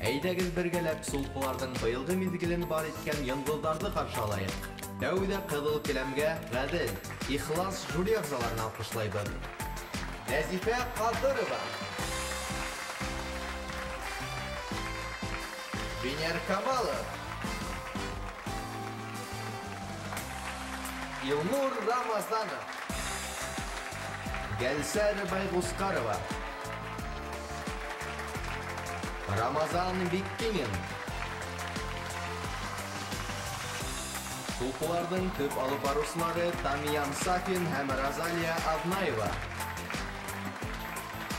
Әйҙәгеҙ бергәләп сулпыларҙың быйылғы миҙгелен бар иткән йондоҙҙарҙы ҡаршы алайыҡ. Тәүҙә ҡыҙыл келәмгә ғәҙел, ихлас жюри ағзаларын алҡышлайбыҙ. Нәзифә Ҡадырова, Венер Камалов, Илнур Рамазанов, Гәлсәр Байғусҡарова, Рамазан Биккинин. Сулпыларҙың төп алып барыусылары Тамиян Сафин һәм Розалия Аҙнаева.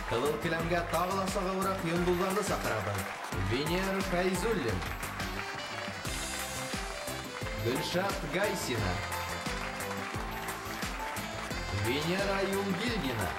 Ҡыҙыл келәмгә тағы ла сағыуыраҡ йондоҙҙарҙы саҡырабыҙ. Венер Фәйзуллин, Гөлшат Гайсина, Венера Юлгильдина,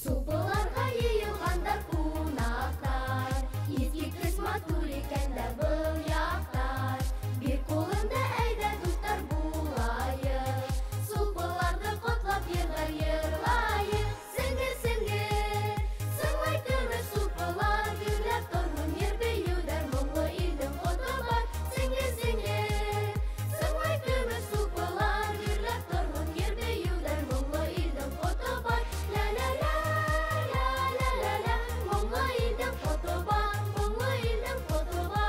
Сулпыларға йыйылғандар ҡунаҡтар, иҫ киткес матур икән дә был яҡтар. Бир ҡулыңды, әйҙә, дуҫтар, булайыҡ, сулпыларҙы ҡотлап йырҙар йырлайыҡ. Сеңгер, сеңгер, сыңлай көмөш сулпылар, гөрләп торһон йыр бейеүҙәр, моңло илдең ҡото бар. Сеңгер, сеңгер, сыңлай көмөш сулпылар, гөрләп торһон йыр бейеүҙәр, моңло илдең ҡото бар. Ла-ла-ла, ла-ла-ла-ла, моңло илдең ҡото бар, моңло илдең ҡото бар.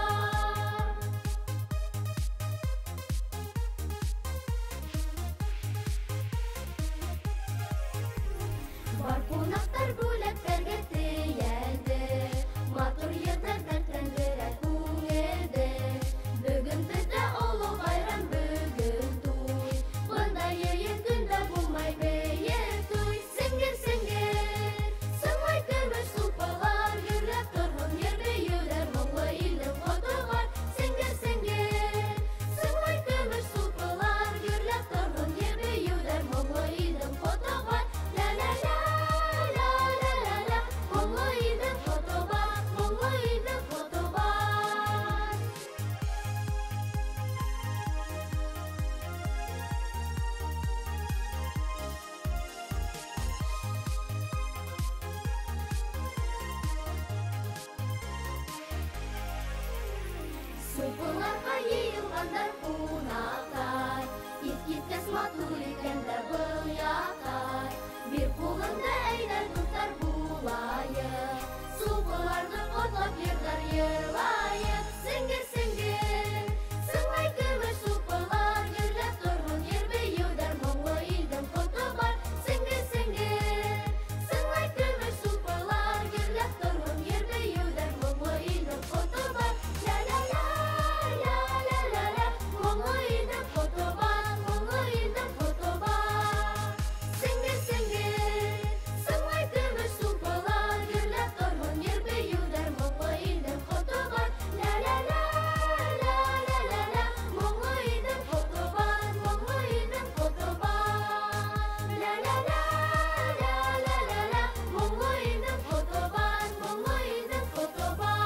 Бар ҡунаҡтар бүләктәргә тейәлде, матур йырҙар дәртләндерә күңелде. Бөгөн беҙҙә оло байрам, бөгөн туй, бындай йыйын көндә булмай бейек туй. Сеңгер, сеңгер, сыңлай көмөш сулпылар, гөрләп торһон йыр бейеүҙәр, моңло илдең ҡото бар. Сеңгер, сеңгер, сыңлай көмөш сулпылар, гөрләп торһон йыр бейеүҙәр, моңло илдең ҡото бар. Ла-ла-ла, ла-ла-ла-ла, моңло илдең ҡото бар, моңло илдең ҡото бар. Сулпыларға йыйылғандар ҡунаҡтар, иҫ киткес матур икән дә был яҡтар. Бир ҡулыңды, әйҙә, дуҫтар, булайыҡ, сулпыларҙы ҡотлап йырҙар йырлайыҡ. Сеңгер, сеңгер, сыңлай көмөш сулпылар, гөрләп торһон йыр бейеүҙәр, моңло илдең ҡото бар. Сеңгер, сеңгер, сыңлай көмөш сулпылар, гөрләп торһон йыр бейеүҙәр, моңло илдең ҡото бар. Ла-ла-ла, ла-ла-ла-ла, моңло илдең ҡото бар, моңло илдең ҡото бар. Сеңгер, сеңгер, сыңлай көмөш сулпылар, гөрләп торһон йыр бейеүҙәр, моңло илдең ҡото бар. Ла-ла-ла, ла-ла-ла-ла, моңло илдең ҡото бар, моңло илдең ҡото бар. Ла-ла-ла, ла-ла-ла-ла, моңло илдең ҡото бар, моңло илдең ҡото бар.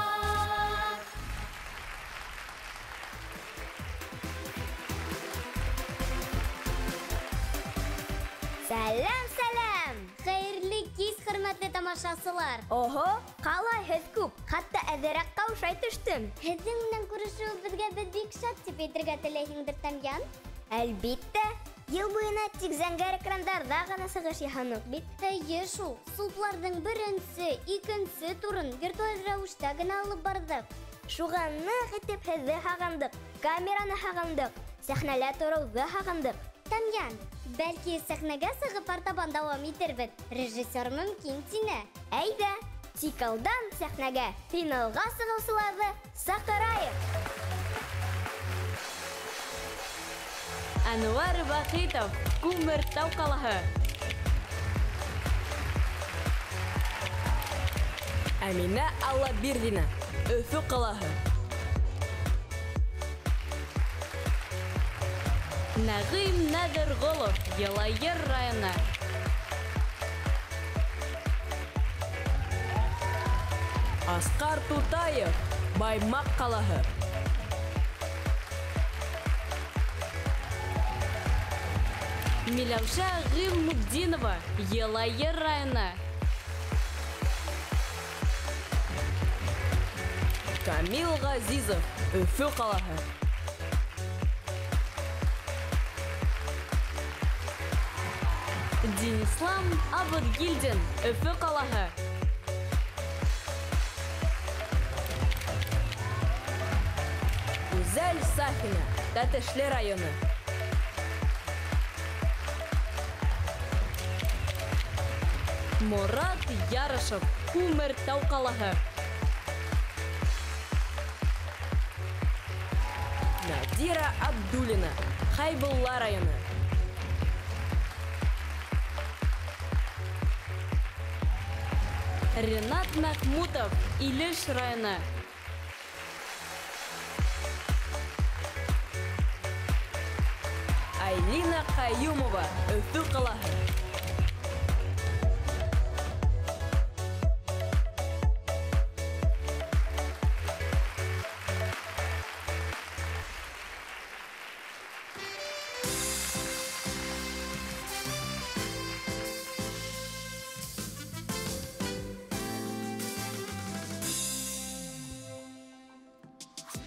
Сәләм, сәләм! Хәйерле кис, хөрмәтле тамашасылар! Оһо, ҡалай һеҙ күп, хатта әҙерәк ҡаушай төштөм. Һеҙҙең менән күрешеүебеҙгә беҙ бик шат тип әйтергә теләйһеңдер, Тамьян? Әлбиттә, йыл буйына тик зәңгәр экрандарҙа ғына сығыш яһаныҡ бит. Эйе шул, сулпыларҙың беренсе, икенсе турын виртуаль рәүештә генә алып барҙыҡ. Шуға ныҡ итеп һеҙҙе һағындыҡ, камераны һағындыҡ, сәхнәлә тороуҙы һағындыҡ. Тамьян, бәлки сәхнәгә сығып артабан дауам итербеҙ. Режиссер мөмкин тине. Әйҙә! Тик алдан сәхнәгә финалға сығыусыларҙы саҡырайыҡ. Әнүәр Вахитов, Күмертау ҡалаһы. Әминә Аллабирҙина, Өфө ҡалаһы. Нәғим Нәҙерғолов, Йылайыр районы. Асҡар Тутаев, Баймаҡ ҡалаһы. Миләүшә Ғилмутдинова, Йылайыр районы. Камил Ғәзизов, Өфө ҡалаһы. Динислам Абыҙгилдин, Өфө ҡалаһы. Гүзәл Сафина, Тәтешле районы. Морат Ярышев, Күмертау ҡалаһы. Надира Абдуллина, Хәйбулла районы. Ренат Мәхмүтов, Илеш районы. Айлина Ҡайюмова, Өфө ҡалаһы.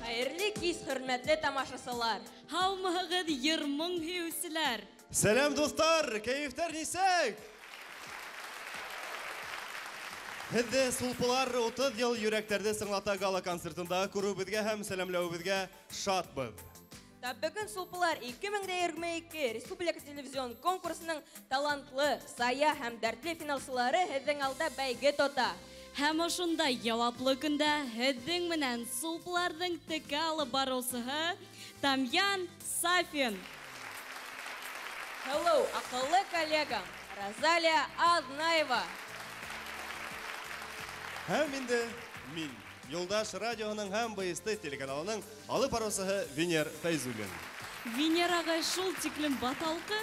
Хәйерле кис, хөрмәтле тамашасылар. Һаумыһығыҙ, йыр-моң һөйөүселәр. Сәләм, дуҫтар, кәйефтәр нисек? Һеҙҙе Сулпылар 30 йыл йөрәктәрҙе сыңлата гала концертында күреүебеҙгә һәм сәләмләүебеҙгә шатбыҙ. Тап бөгөн Сулпылар 2022 Республика телевизион конкурсының талантлы, сая һәм дәртле финалсылары һеҙҙең алда бәйге тота. Һәм ошондай яуаплы көндә һеҙҙең менән Сулпыларҙың текә алып барыусыһы Тамьян Сафин. Hello, аҡыллы коллегам Розалия Аҙнаева. Һәм инде мин, Юлдаш радиоһының һәм БСТ телеканалының алып барыусыһы Венер Фәйзуллин. Венер ағай шул тиклем баталҡы.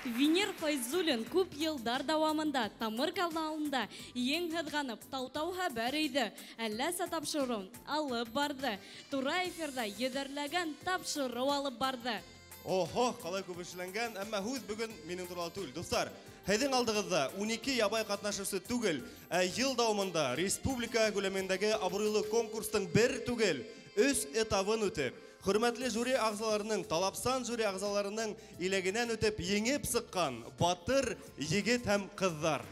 Венер Фәйзуллин күп йылдар дауамында Тамыр каналында ең һыҙғанып тау-тау хәбәр өйҙө, әлләсә тапшырыуын алып барҙы. Тура эфирҙа йөҙәрләгән тапшырыу алып барҙы. Охо, ҡалай күп эшләнгән, әммә һүҙ бөгөн минең турала түгел. Дуҫтар, һеҙҙең алдығыҙҙа 12 ябай ҡатнашыусы түгел, ә йыл дауамында республика күләмендәге абруйлы конкурстың бер түгел, 3 этабын үтеп, хөрмәтле жюри ағзаларының, талапсан жюри ағзаларының иләгенән үтеп, еңеп сыҡҡан батыр егет һәм ҡыҙҙар.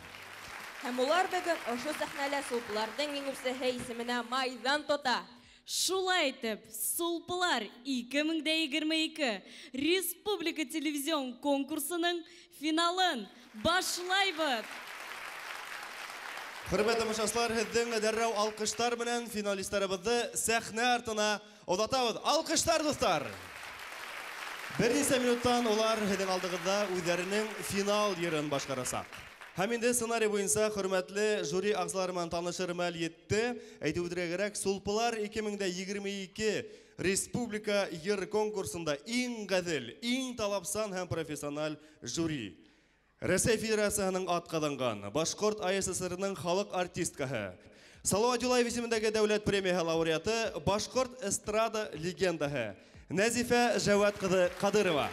Һәм улар бөгөн ошо сәхнәлә Сулпыларҙың еңеүсеһе исеменә майҙан тота. Шулай итеп, Сулпылар 2022 Республика телевизион конкурсының финалын башлайбыҙ. Хөрмәтле тамашасылар, һеҙҙең дәррәү алҡыштар менән финалистарыбыҙҙы сәхнә артына оҙатабыҙ. Алҡыштар, дуҫтар! Бер нисә минуттан улар һеҙҙең алдығыҙҙа үҙҙәренең финал йырын башҡарасаҡ. Һәм инде сценарий буйынса хөрмәтле жюри ағзалары менән танышыр мәл етте. Әйтеп үтергә кәрәк, Сулпылар 2022 Республика йыр конкурсында иң ғәҙел, иң талапсан һәм профессиональ жюри. Рәсәй Федерацияһының атҡаҙанған Башҡорт АССР-ның халыҡ артисткаһы, Салауат Юлаев исемендәге дәүләт премияһы лауреаты, башҡорт эстрада легендаһы Нәзифә Жәүәт ҡыҙы Ҡадырова.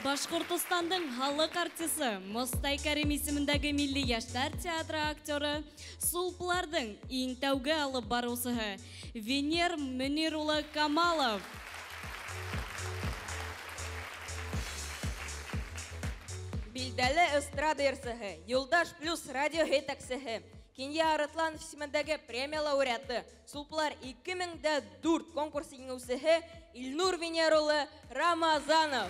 Башҡортостандың халыҡ артисы, Мостай Кәрим исемендәге Милли йәштәр театры актеры, Сулпыларҙың иң тәүге алып барыусыһы Венер Мөнир улы Камалов. Билдәле эстрада йырсыһы, Юлдаш плюс радио етәксеһе, Кинйә Арыҫланов исемендәге премия лауреаты, Сулпылар 2004 конкурсы еңеүсеһе Илнур Венер улы Рамазанов.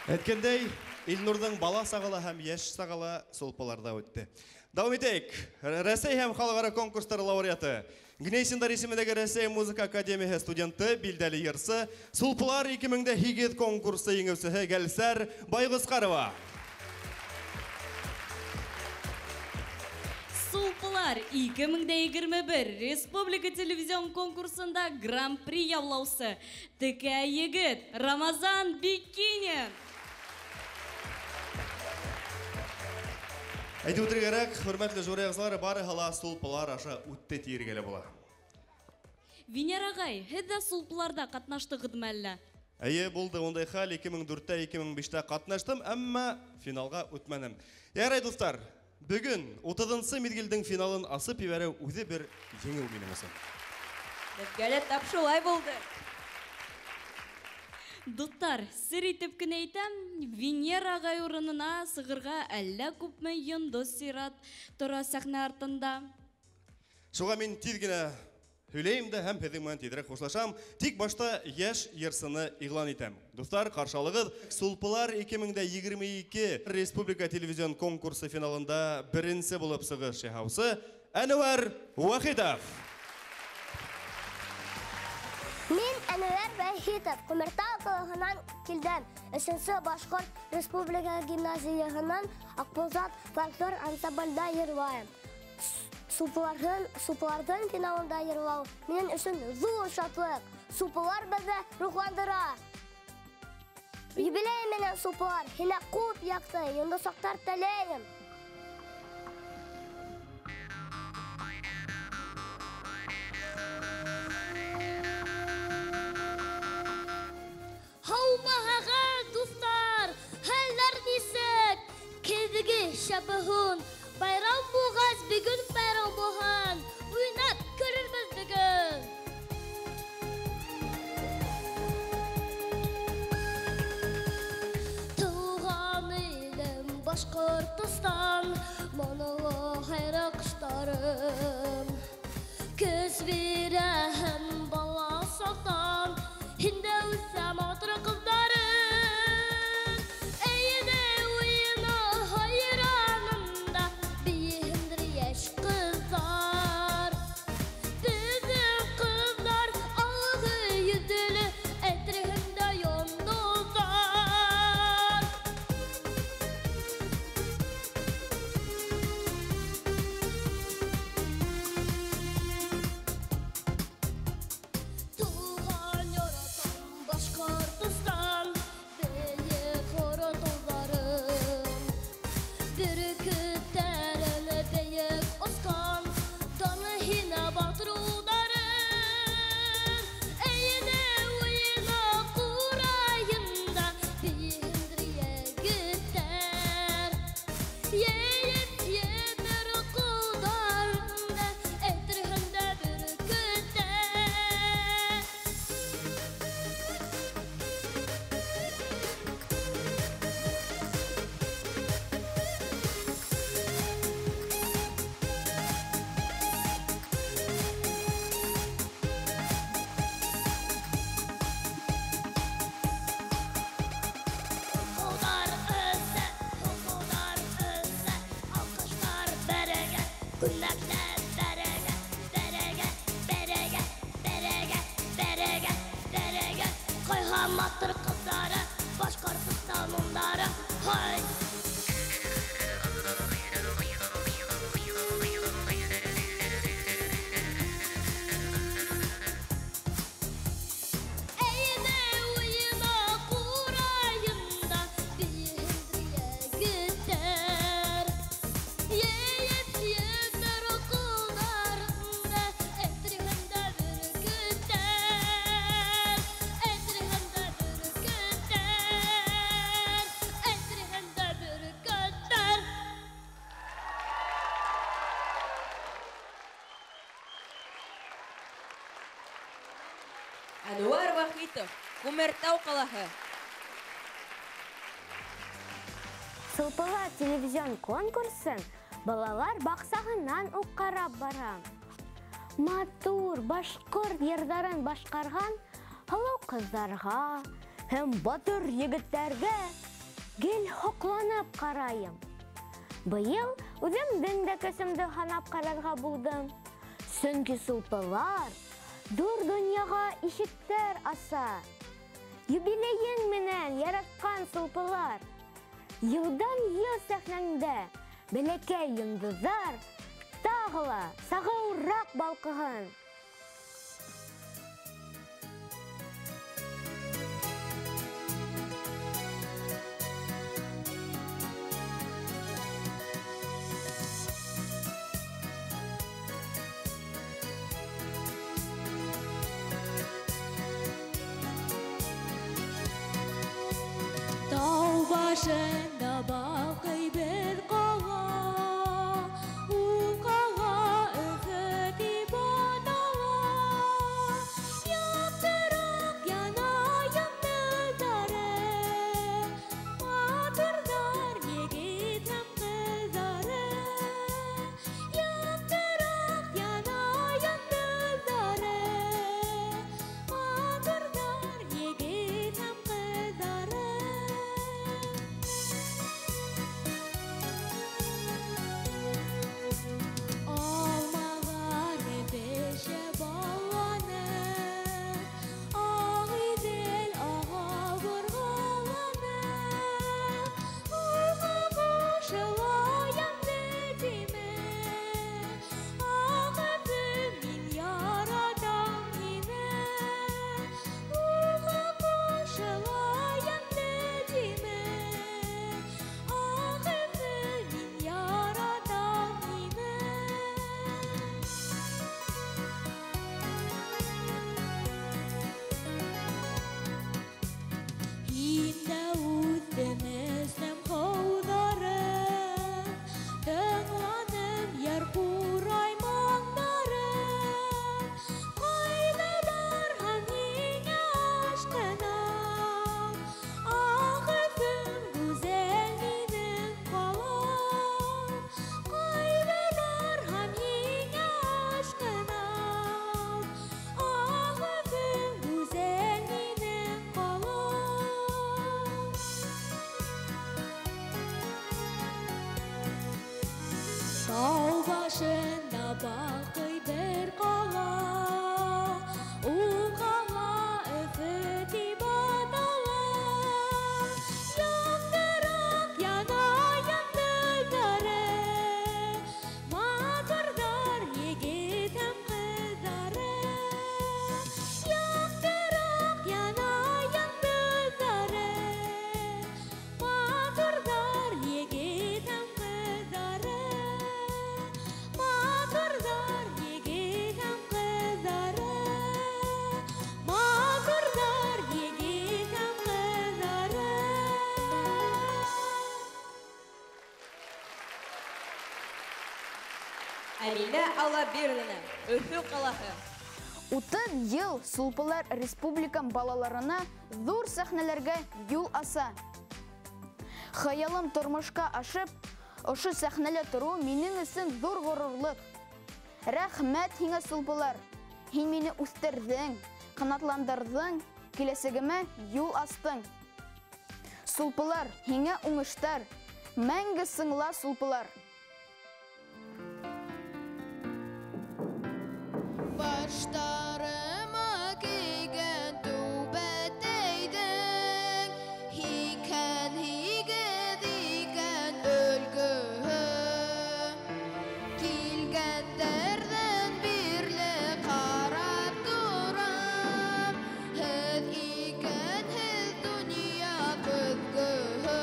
Әйткәндәй, Илнурҙың бала сағала һәм йәш сағала сулпыларҙа үтте. Дауам итәйек. Рәсәй һәм халыҡ-ара конкурстар лауреаты, Гнесиндар исемендәге Рәсәй музыка академияһы студенты, билдәле йырсы, Сулпылар 2008 конкурсы еңеүсеһе Гәлсәр Байғосҡарова. Сулпылар 2021 Республика телевизион конкурсында Гран-при яулаусы текә егет Рамазан Бикинин. Әйтеп үтергә кәрәк, хөрмәтле жюри әгъзалары, барыһы ла сулпылар аша үтте тиергә лә була. Венер ағай, һеҙ ҙә сулпыларҙа ҡатнаштығыҙмы әллә? Эйе, булды ундай хәл, 2004-тә, 2005-тә ҡатнаштым, әммә финалға үтмәнем. Ярай, дуҫтар, бөгөн 30-нсы миҙгелдең финалын асып ебәреү үҙе бер еңеү минең өсөн. Беҙгә лә тап шулай булды. Дуҫтар, сер итеп кенә әйтәм, Венера ағай урынына сығырға әллә күпме йондоҙ сират тора сәхнә артында. Шуға мин тиҙ генә һөйләйем дә һәм һеҙҙең менән тиҙерәк хушлашам. Тик башта йәш йырсыны иғлан итәм. Дуҫтар, ҡаршы алығыҙ. Сулпылар 2022 Республика телевизион конкурсы финалында беренсе булып сығыш яһаусы Әнүәр Вахитов. Мин Әнүәр Вахитов, Күмертау ҡалаһынан килдем. Өсөнсө Башҡорт Республика гимназияһынан Аҡбуҙат фольклор ансамблдә йырлайым. Сулпыларҙың финалында йырлау минең өсөн ҙур шатлыҡ. Сулпылар беҙҙе рухландыра. Юбилей менән сулпылар, һиңә күп яҡты йондоҙсаҡтар теләйем. Һаумыһығыҙ, дуҫтар! Хәлдәр нисек? Кеҙге шәбеһен. Байрам булғас, бөгөн байрам булһын. Уйнап күрербеҙ бөгөн. Тыуған илем Башҡортостан, моңло һайрау ҡоштарым. Көс бирә һәм бала саҡтан, һиндә үҫә матур ҡыҙҙарым. Әйҙә уйна һайранында, бейеһендер йәш ҡыҙҙар. Беҙҙең ҡыҙҙар алғы йөҙлө, әтерһендә йондоҙҙар. Туған яратам Башҡортостан, бейек ҡоро тауҙарым. Бөркөттәрен бейек осҡан, даны һиңә батыр улдарым. Әйҙә уйна ҡурайында, бейеһендер егеттәр. Йәйеп етер ҡулдарында, әтерһендә бөркөттәр. Ҡолдар өсә, ҡолдар өсә, алҡыштар бәрәгә, күлмәктәр бәрәгә, бәрәгә, бәрәгә, бәрәгә, бәрәгә, бәрәгә. Ҡайһы матур ҡыҙҙары, Башҡортостан моңдары, һай! Әйҙә уйна ҡурайында, бейеһендер егеттәр. Йәйеп етер ҡулдарында, әтерһендә бөркөттәр. Әтерһендә бөркөттәр, әтерһендә бөркөттәр. Әнүәр Вахитов, Күмертау ҡалаһы. Сулпылар телевизион конкурсын балалар баҡсаһынан уҡ ҡарап бара. Матур башҡорт йырҙарын башҡарған һылыу ҡыҙҙарға һәм батыр егеттәргә гел һоҡланып ҡарайым. Быйыл үҙемдең дә көсөмдө һанап ҡарарға булдым. Сөнки сулпылар ҙур донъяға ишектәр аса. Юбилейең менән яратҡан сулпылар, йылдан йыл сәхнәңдә бәләкәй йондоҙҙар тағы ла сағыуыраҡ балҡыһын. Тау башында балҡый бер ҡала, ул ҡала Өфө тип атала. Яҡтыраҡ яна йондоҙҙары, матурҙар егет һәм ҡыҙҙары. Яҡтыраҡ яна йондоҙҙары, матурҙар егет һәм ҡыҙҙары. Алмалары бешә балланып, Ағиҙел аға борғаланып, Уға ҡушыла йәмле тимә, Ақ Өфөм, мин яратам һине. Уға ҡушыла йәмле тимә, Ақ Өфөм, мин яратам һине. Һин дә үҫтем, эстем һыуҙарын, тыңланым йыр ҡурай моңдарын. Ҡайҙа барһам һиңә ашҡынам, Ақ Өфөм, гүзәл минең ҡалам. Ҡайҙа барһам һиңә ашҡынам, Ақ Өфөм, гүзәл минең ҡалам. Тау башында балҡый бер ҡала, ул ҡала Өфө тип атала. Яҡтыраҡ яна йондоҙҙары, матурҙар егет һәм ҡыҙҙары. Яҡтыраҡ яна йондоҙҙары, матурҙар егет һәм ҡыҙҙары. Матурҙар егет һәм ҡыҙҙары. Матурҙар егет һәм ҡыҙҙары. Әмилә Аллабирлина, Өфө ҡалаһы. 30 йыл сулпылар республикам балаларына ҙур сәхнәләргә юл аса. Хыялым тормошҡа ашып, ошо сәхнәлә тороу минең өсөн ҙур ғорурлыҡ. Рәхмәт һиңә, сулпылар. Һин мине үҫтерҙең, ҡанатландырҙың, киләсәгемә юл астың. Сулпылар, һиңә уңыштар, мәңге сыңла, сулпылар. Баштарыма кейгән түбәтәйҙең 88 икән өлгөһө. Килгәндәрҙән бирле ҡарап торам, һеҙ икәнһеҙ донъя көҙгөһө.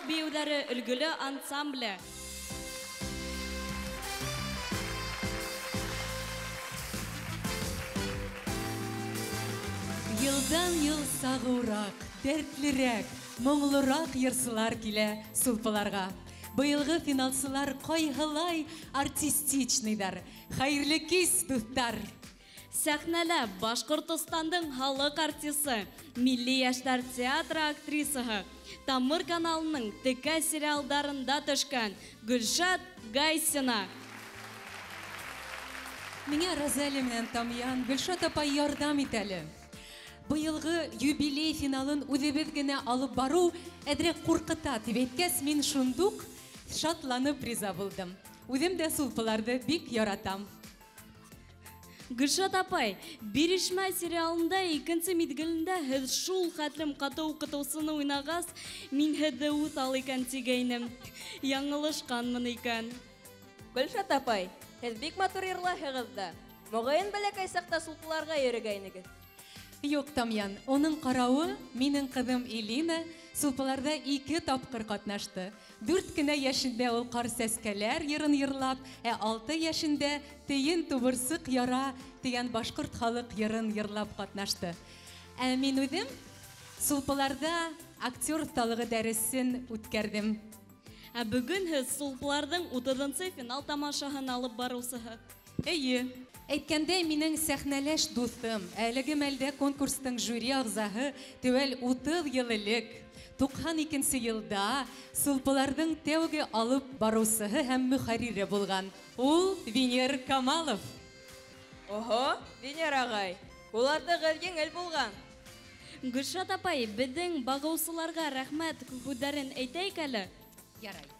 бейеүҙәре өлгөлө ансамбле. Йылдан-йыл сағыуыраҡ, дәртлерәк, моңлораҡ йырсылар килә сулпыларға. Быйылғы финалсылар ҡайһылай артистичныйҙар. Хәйерле кис, дуҫтар! Сәхнәлә Башҡортостандың халыҡ артисы, Милли йәштәр театры актрисаһы, Тамыр каналының текә сериалдарында төшкән Гөлшат Гайсина. Миңә Розалия менән Тамьян, Гөлшат апай ярҙам итәле. Быйылғы юбилей финалын үҙебеҙ генә алып барыу әҙерәк ҡурҡыта тип әйткәс, мин шундуҡ шатланып риза булдым. Үҙем дә сулпыларҙы бик яратам. Гөлшат апай, Бирешмә сериалында икенсе миҙгелендә һеҙ шул хәтлем ҡаты уҡытыусыны уйнағас, мин һеҙҙе уҫал икән тигәйнем. Яңылышҡанмын икән. Гөлшат апай, һеҙ бик матур йырлайһығыҙ ҙа. Моғайын бәләкәй саҡта сулпыларға йөрөгәйнегеҙ. Юҡ, Тамьян, уның ҡарауы минең ҡыҙым Элина сулпыларҙа 2 тапҡыр ҡатнашты. 4 кенә йәшендә ул ҡар сәскәләр йырын йырлап, ә 6 йәшендә Тейен тубырсыҡ яра тигән башҡорт халыҡ йырын йырлап ҡатнашты. Ә мин үҙем сулпыларҙа актер оҫталығы дәресен үткәрҙем. Ә бөгөн һеҙ сулпыларҙың 30-нсы финал тамашаһын алып барыусыһы. Эйе. Әйткәндәй, минең сәхнәләш дуҫым, әлеге мәлдә конкурстың жюри ағзаһы теүәл 30 йыл элек, 92-нсе йылда сулпыларҙың тәүге алып барыусыһы һәм мөхәррире булған. Ул Венер Камалов. Оһо, Венер ағай, ҡулатығыҙ еңел булған. Гөлшат апай, беҙҙең бағыусыларға рәхмәт һүҙҙәрен әйтәйек әле. Ярай.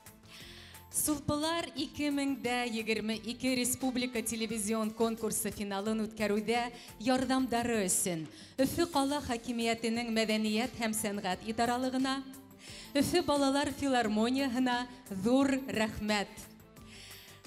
Сулпылар 2022 республика телевизион конкурсы финалын үткәреүҙә ярҙамдары өсөн Өфө ҡала хакимиәтенең мәҙәниәт һәм сәнғәт идаралығына, Өфө балалар филармонияһына ҙур рәхмәт.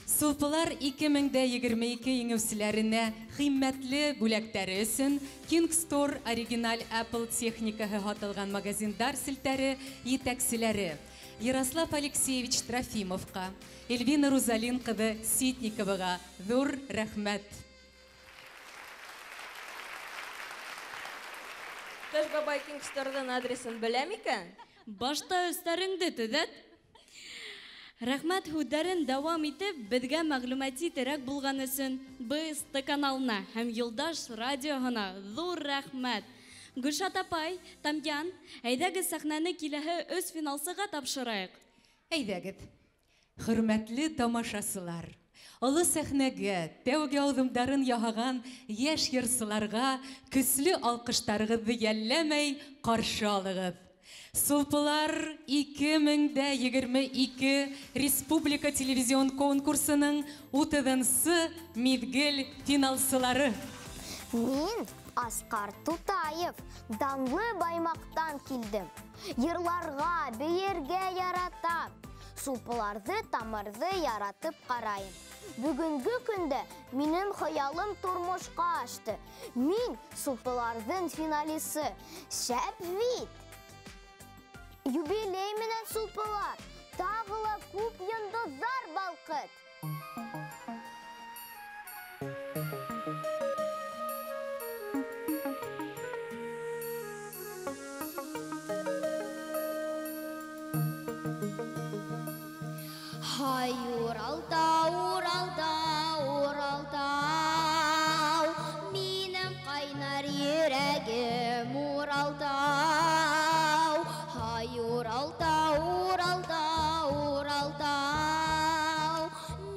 Сулпылар 2022 еңеүселәренә ҡиммәтле бүләктәре өсөн King Store оригиналь Apple техникаһы һатылған магазиндар селтәре етәкселәре Ярослав Алексеевич Трофимовҡа, Эльвина Рузалин ҡыҙы Ситниковаға ҙур рәхмәт. Ҡыш бабай King Store'ҙың адресын белә микән? Башта өҫтәреңде төҙәт. Рәхмәт һүҙҙәрен дауам итеп, беҙгә мәғлүмәти терәк булған өсөн БСТ каналына һәм Юлдаш радиоһына ҙур рәхмәт. Гөлшат апай, Тамьян, әйҙәгеҙ сәхнәне киләһе 3 финалсыға тапшырайыҡ. Әйҙәгеҙ. Хөрмәтле тамашасылар, оло сәхнәгә тәүге аҙымдарын яһаған йәш йырсыларға көслө алҡыштарығыҙҙы йәлләмәй ҡаршы алығыҙ. Сулпылар 2022 республика телевизион конкурсының 30-нсы миҙгел финалсылары. Мин Асҡар Тутаев, данлы Баймаҡтан килдем. Йырларға, бейергә яратам. Сулпыларҙы, тамырҙы яратып ҡарайым. Бөгөнгө көндә минең хыялым тормошҡа ашты. Мин сулпыларҙың финалисы. Шәп бит! Юбилей менән сулпылар, тағы ла күп йондоҙҙар балҡыт. Һай, Уралтау, Уралтау, Уралтау, минең ҡайнар йөрәгем Уралтау. Һай, Уралтау, Уралтау, Уралтау,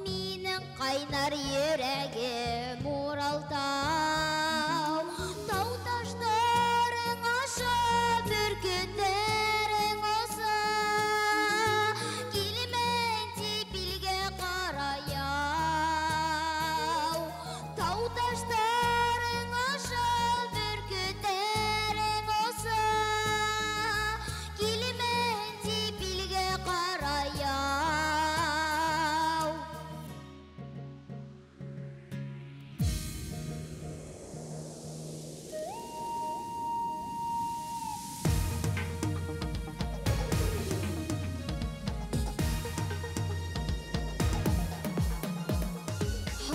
минең ҡайнар йөрәгем Уралтау. Тау таштарың аша, бөркөттәрең оса, килмән тип илгә ҡарайым.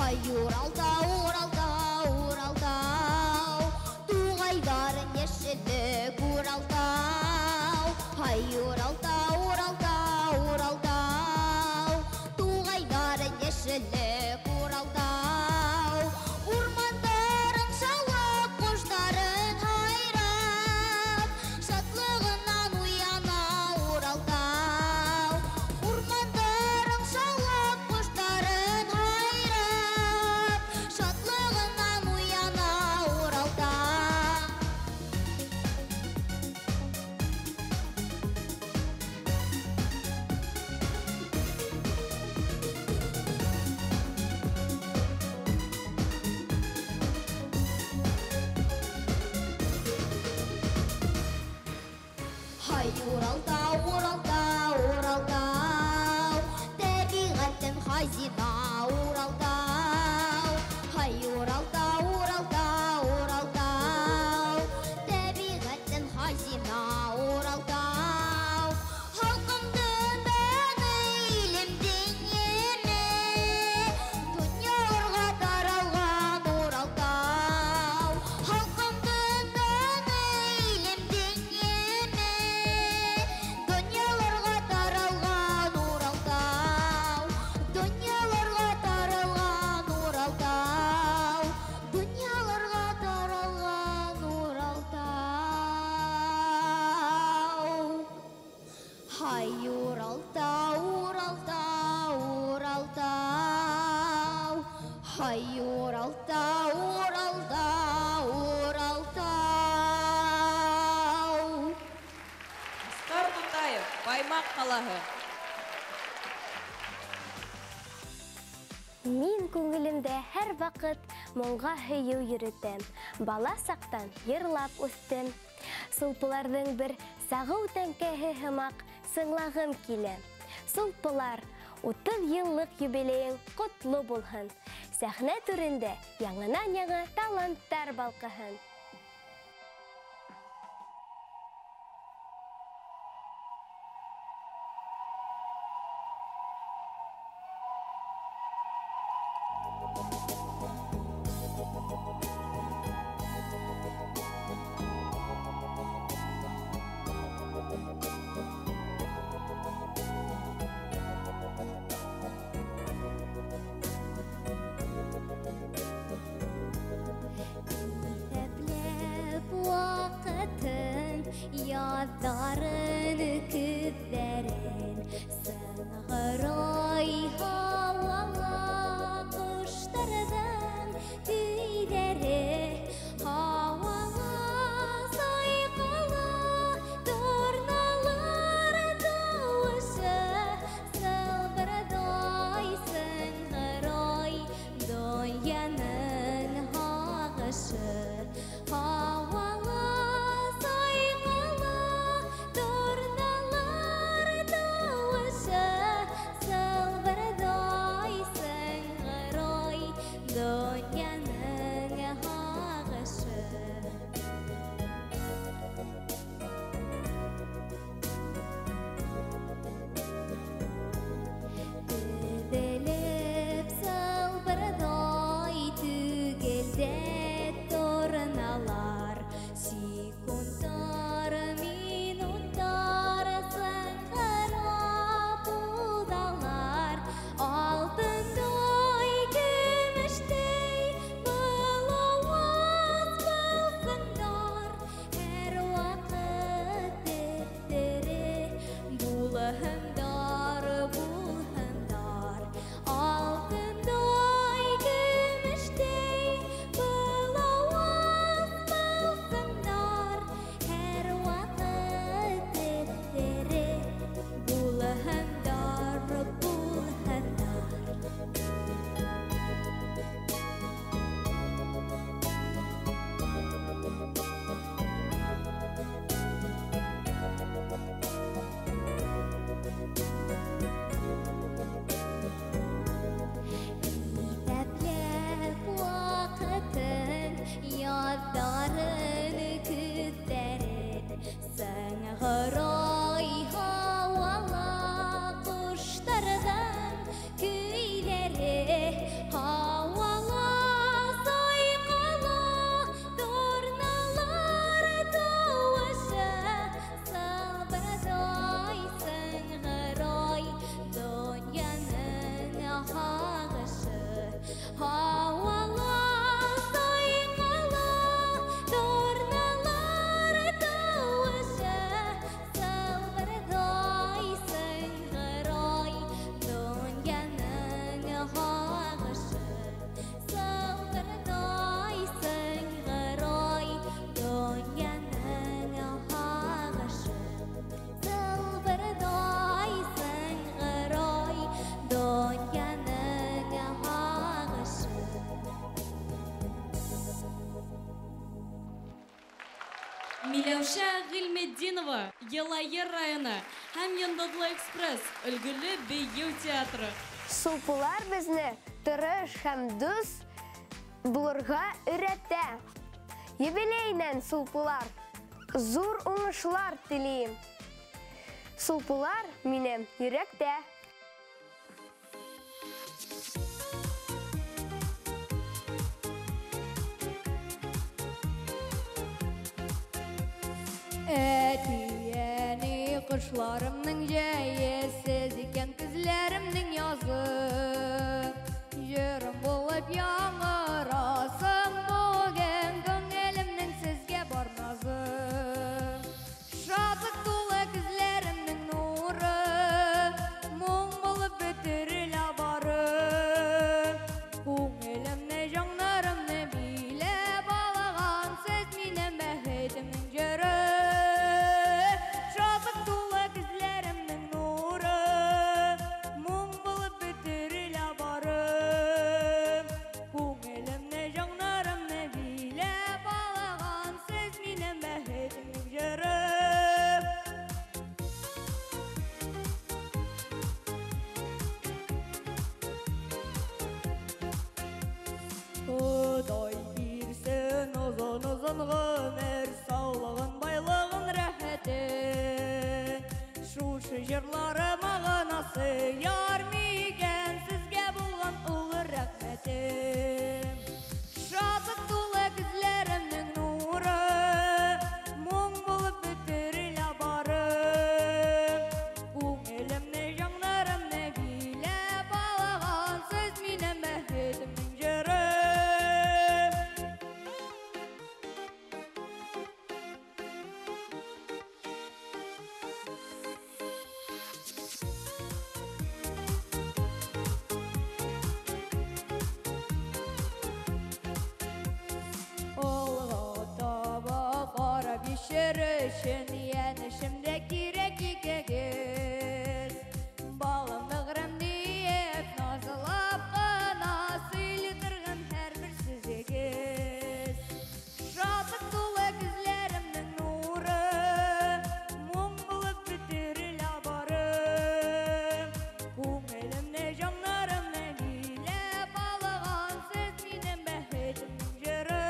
Һай, Уралтау, Уралтау, Уралтау, туғайҙарың йәшеллек, Уралтау. Һай, Уралтау, Уралтау, Уралтау, туғайҙарың йәшеллек, Уралтау. Урмандарың шаулап, ҡоштарын һайрап, шатлығынан уяна Уралтау. Урмандарың шаулап, ҡоштарын һайрап, шатлығынан уяна Уралтау. Һай, Уралтау, Уралтау, Уралтау, тәбиғәттең хазина, Уралтау. Һай, Уралтау, Уралтау, Уралтау, тәбиғәттең хазина, Уралтау. Халҡымдың даны, илемдең йәме, донъяларға таралған Уралтау. Халҡымдың даны, илемдең йәме, донъяларға таралған Уралтау. Донъяларға таралған Уралтау. Донъяларға таралған Уралтау. Һай, Уралтау, Уралтау, Уралтау. Һай, Уралтау, Уралтау, Уралтау. Асҡар Тутаев, Баймаҡ ҡалаһы. Мин күңелемдә һәр ваҡыт моңға һөйөү йөрөтәм. Бала саҡтан йырлап үҫтем. Сулпыларҙың бер сағыу тәңкәһе һымаҡ сыңлағым килә. Сулпылар, 30 йыллыҡ юбилейың ҡотло булһын. Сәхнә түрендә яңынан-яңы таланттар балҡыһын. Иҫәпләп ваҡытын, яҙҙарын, көҙҙәрен, сыңғырай һауала ҡоштарҙың көйҙәре. Һауала сайҡала торналар тауышы, сылбырҙай сыңғырай донъяның һағышы. Һауала сайҡала торналар тауышы, Миләүшә Ғилметдинова, Йылайыр районы һәм Йондоҙло Экспресс өлгөлө бейеү театры. Сулпылар безне тырыш һәм дуҫ булырға өйрәтә. Юбилейнән сулпылар, зур уңышлар теләйем. Сулпылар минем йөрәктә. Әти-әни ҡошларымның җәйе, сез икән көзләремнең язы. Җырым булып яңгырасың бүген, күңелемнең сезгә бар назы. Шатлык тулы күзләремнең нуры, моң булып бөтерелә бары. Күңелемне, җаннарымны биләп алган сез минем бәхетемнең җыры. Шатлык тулы күзләремнең нуры, моң булып бөтерелә бары. Күңелемне, җаннарымны биләп алган сез минем бәхетемнең җыры. Ходай бирсен озын-озын гомер, саулыгын, байлыгын, рәхәтен. Шушы җырларыма гына сыяр микән сезгә булган олы рәхмәтем. Шатлык тулы күзләремнең нуры, моң булып бөтерелә бары. Күңелемне, җаннарымны биләп алган сез минем бәхетемнең җыры. Алға таба карап яшәр өчен янәшәмдә кирәк икегез. Балам бәгърем диеп назлап кына сөйли торган һәрбер сүзегез. Шатлык тулы күзләремнең нуры, моң булып бөтерелә бары. Күңелемне, җаннарымны биләп алган сез минем бәхетемнең җыры.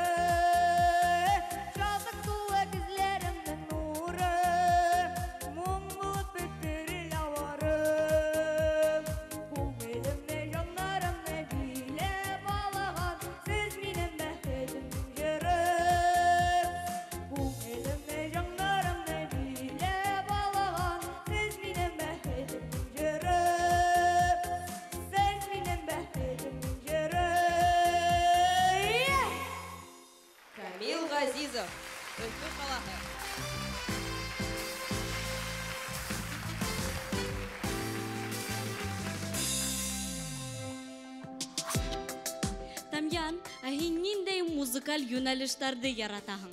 Шатлык тулы күзләремнең нуры, моң булып бөтерелә бары. Күңелемне, җаннарымны биләп алган сез минем бәхетемнең җыры. Күңелемне, җаннарымны биләп алган сез минем бәхетемнең җыры. Сез минем бәхетемнең җыры. Камил Ғәзизов, Өфө ҡалаһы. Тамьян, ә һин ниндәй музыкаль йүнәлештәрҙе яратаһың?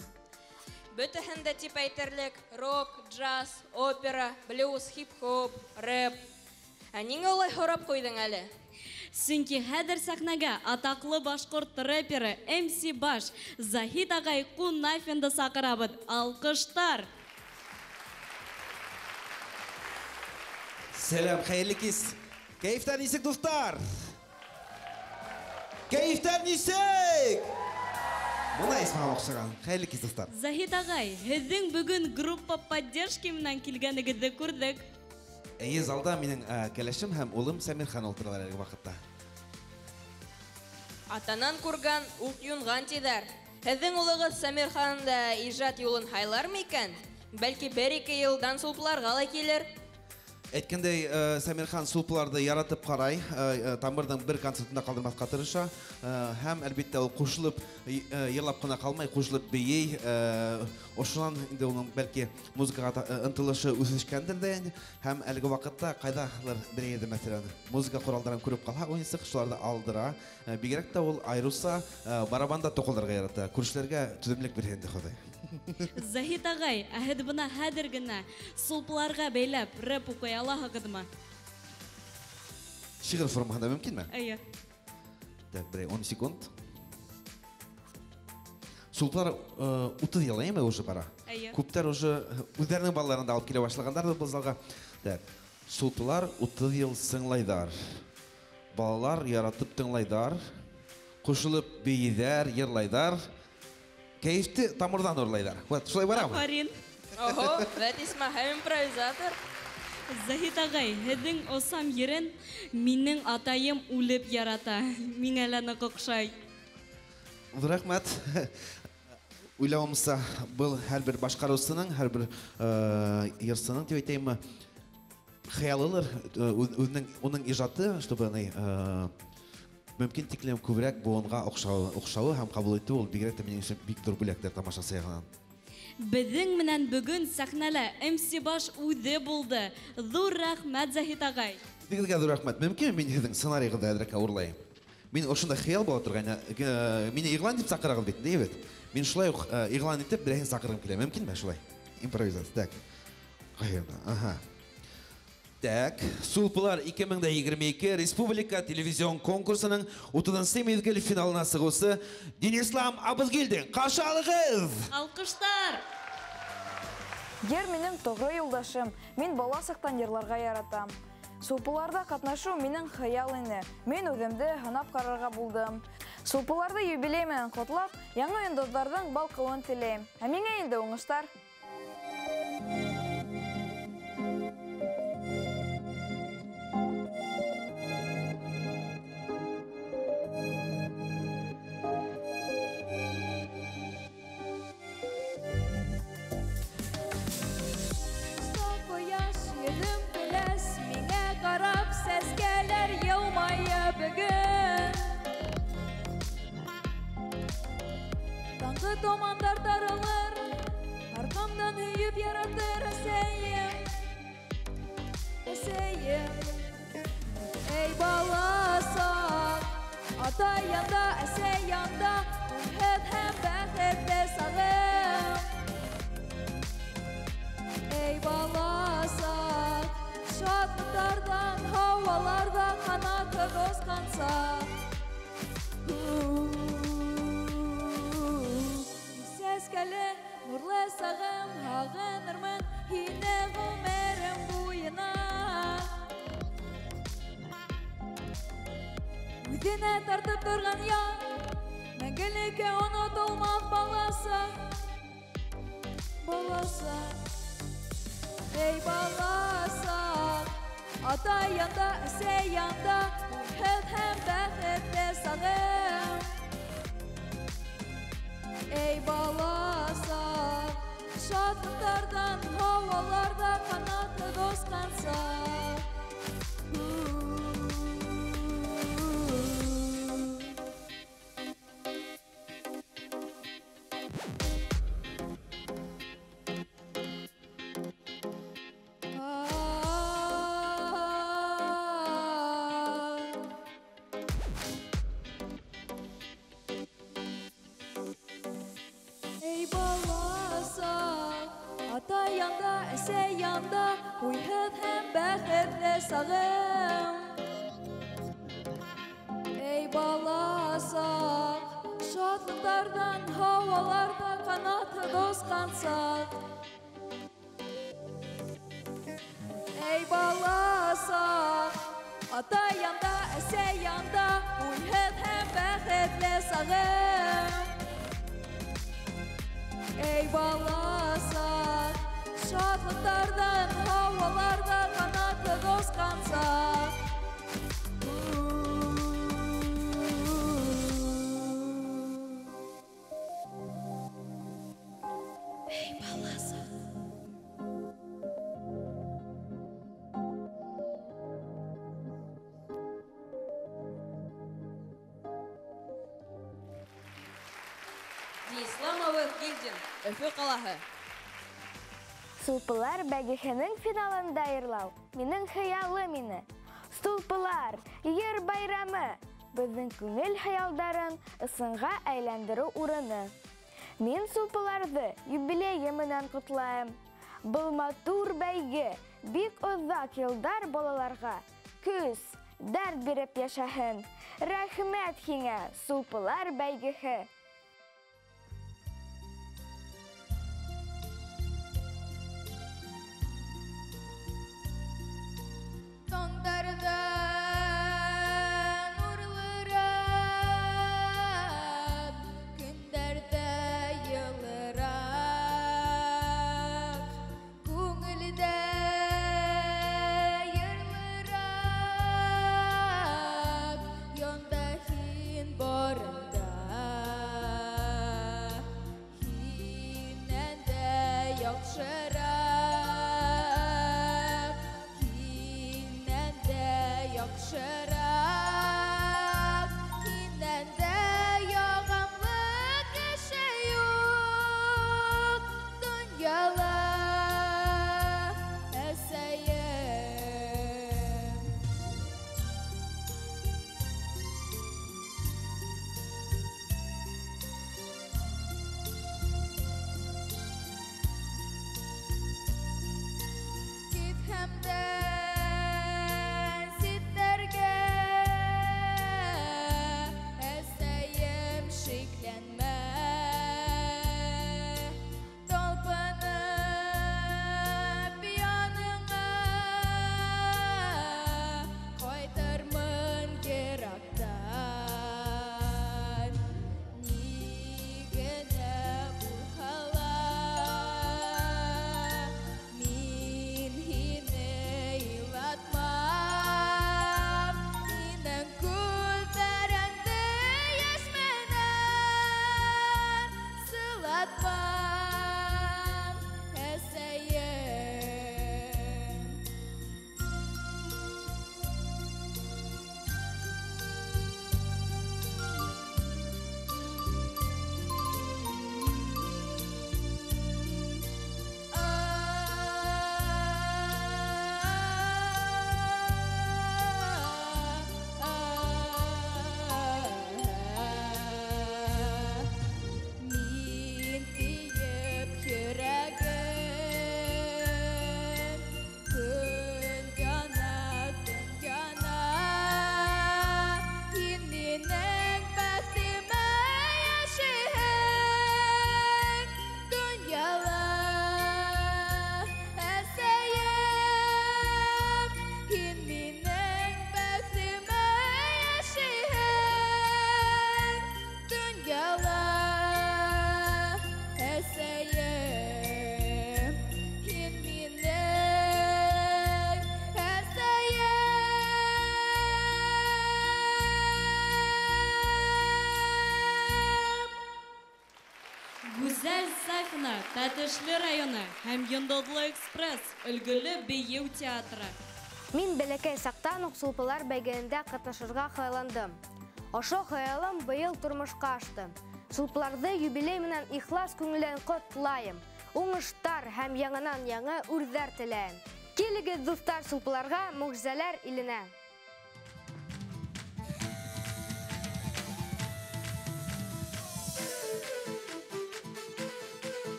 Бөтәһен дә тип әйтерлек: рок, джаз, опера, блюз, хип-хоп, рэп. Ә ниңә улай һорап ҡуйҙың әле? Сөнки хәҙер сәхнәгә атаҡлы башҡорт рэперы MC Баш Заһид ағай Ҡунафинды саҡырабыҙ. Алҡыштар! Сәләм, хәйерле кис. Кәйефтәр нисек, дуҫтар? Кәйефтәр нисек? Бына Исмәғил оҡшаған. Хәйерле кис, дуҫтар. Заһид ағай, һеҙҙең бөгөн группа поддержки менән килгәнегеҙҙе күрҙек. Эйе, залда минең кәләшем һәм улым Сәмирхан ултыралар әлеге ваҡытта. Атанан күргән уҡ юнған тиҙәр. Һеҙҙең улығыҙ Сәмирхан да ижад юлын һайлармы икән? Бәлки бер-ике йылдан сулпыларға ла килер. Әйткәндәй, Сәмирхан сулпыларҙы яратып ҡарай, Тамырҙың бер концертында ҡалдырмаҫҡа тырыша. Һәм әлбиттә ул ҡушылып йырлап ҡына ҡалмай, ҡушылып бейей. Ошонан инде уның бәлки музыкаға ынтылышы үҫешкәндер ҙә инде. Һәм әлеге ваҡытта ҡайҙалыр бер ерҙә, мәҫәлән, музыка ҡоралдарын күреп ҡалһа, уйынсыҡ шуларҙы алдыра. Бигерәк тә ул айырыуса барабанда тоҡолдарға ярата. Күршеләргә түҙемлек бирһен инде Хоҙай. Заһид ағай, ә һеҙ бына хәҙер генә сулпыларға бәйләп рэп уҡый алаһығыҙмы? Шиғыр формаһында мөмкинме? Эйе. Так, берәй 10 секунд. Сулпылар 30 йыл, әйме, уже бара? Эйе. Күптәр уже үҙҙәренең балаларын да алып килә башлағандар был залға. Так, Сулпылар 30 йыл сыңлайҙар. Балалар яратып тыңлайҙар. Ҡушылып бейейҙәр, йырлайҙар. Кәйефте тамырҙан урлайҙар. Вот, шулай барамы? Афарин. Ого, вәт исмаһам импровизатор. Заһит ағай, һеҙҙең Осам ерен минең атайым үлеп ярата. Миңә лә ныҡ оҡшай. Ҙур рәхмәт. Уйлауымса, был һәр бер башҡарыусының, һәр бер йырсының, тип әйтәйемме, хыялылыр, үҙенең, уның ижаты, чтобы мөмкин тиклем күберәк быуынға оҡшауы һәм ҡабул итеү, ул бигерәк тә минең өсөн бик ҙур бүләктер тамашасы яғынан. Беҙҙең менән бөгөн сәхнәлә МС Баш үҙе булды. Ҙур рәхмәт, Заһит ағай. Һеҙгә ҙур рәхмәт. Мөмкинме мин һеҙҙең сценарийығыҙҙы әҙерәк урлайым? Мин ошондай хыял була торғайны. Мине иғлан итеп саҡырағыҙ бит, ни бит? Мин шулай уҡ иғлан итеп берәйһен саҡырғым килә. Мөмкинме шулай? Импровизация. Так. Ҡайҙа? Аһа. Так, Сулпылар 2022 Республика телевизион конкурсының 30-нсы миҙгел финалына сығыусы Динислам Абызгилдин. Ҡаршы алығыҙ! Алҡыштар! Йыр минең тоғро юлдашым. Мин бала саҡтан йырларға яратам. Сулпыларҙа ҡатнашыу минең хыял ине. Мин үҙемде һынап ҡарарға булдым. Сулпыларҙы юбилей менән ҡотлап, яңы йондоҙҙарҙың балҡыуын теләйем. Ә миңә инде уңыштар. Томандар таралыр, арҡамдан һөйөп яратыр әсәйем, әсәйем. Эй бала саҡ, атай янда, әсәй янда, уңһыҙ һәм бәхетле сағым. Эй бала саҡ, шатлыҡтарҙан һауаларҙа ҡанатһыҙ осҡан саҡ. Сәскәле, нурлы сағым, һағынырмын һине ғүмерем буйына. Үҙенә тартып торған яҡ, мәңгелеккә онотолмаҫ баласаҡ, баласаҡ. Эй баласаҡ, атай янда, әсәй янда, уңһыҙ һәм бәхетле сағым. Эй баласаҡ, шатлыҡтарҙан һауаларҙа ҡанатһыҙ осҡан саҡ. Уйһыҙ һәм бәхетле сағым. Эй баласаҡ, шатлыҡтарҙан һауаларҙа ҡанатһыҙ осҡан саҡ. Эй баласаҡ, атай янда, әсәй янда, уйһыҙ һәм бәхетле сағым. Эй баласаҡ, шатлыҡтарҙан һауаларҙа ҡанатһыҙ осҡан саҡ. Эй баласаҡ. Динислам Абыҙгилдин, Өфө ҡалаһы. Сулпылар бәйгеһенең финалында йырлау минең хыялым ине. Сулпылар, йыр байрамы, беҙҙең күңел хыялдарын ысынға әйләндереү урыны. Мин сулпыларҙы юбилейы менән ҡотлайым. Был матур бәйге бик оҙаҡ йылдар балаларға көс, дәрт биреп йәшәһен. Рәхмәт һиңә, сулпылар бәйгеһе. Тәтешле районы һәм Йондоҙло экспресс өлгөлө бейеү театры. Мин бәләкәй саҡтан уҡ Сулпылар бәйгеһендә ҡатнашырға хыялландым. Ошо хыялым быйыл тормошҡа ашты. Сулпыларҙы юбилей менән ихлас күңелдән ҡотлайым. Уңыштар һәм яңынан яңы үрҙәр теләйем. Килегеҙ, дуҫтар, Сулпыларға мөғжизәләр иленә.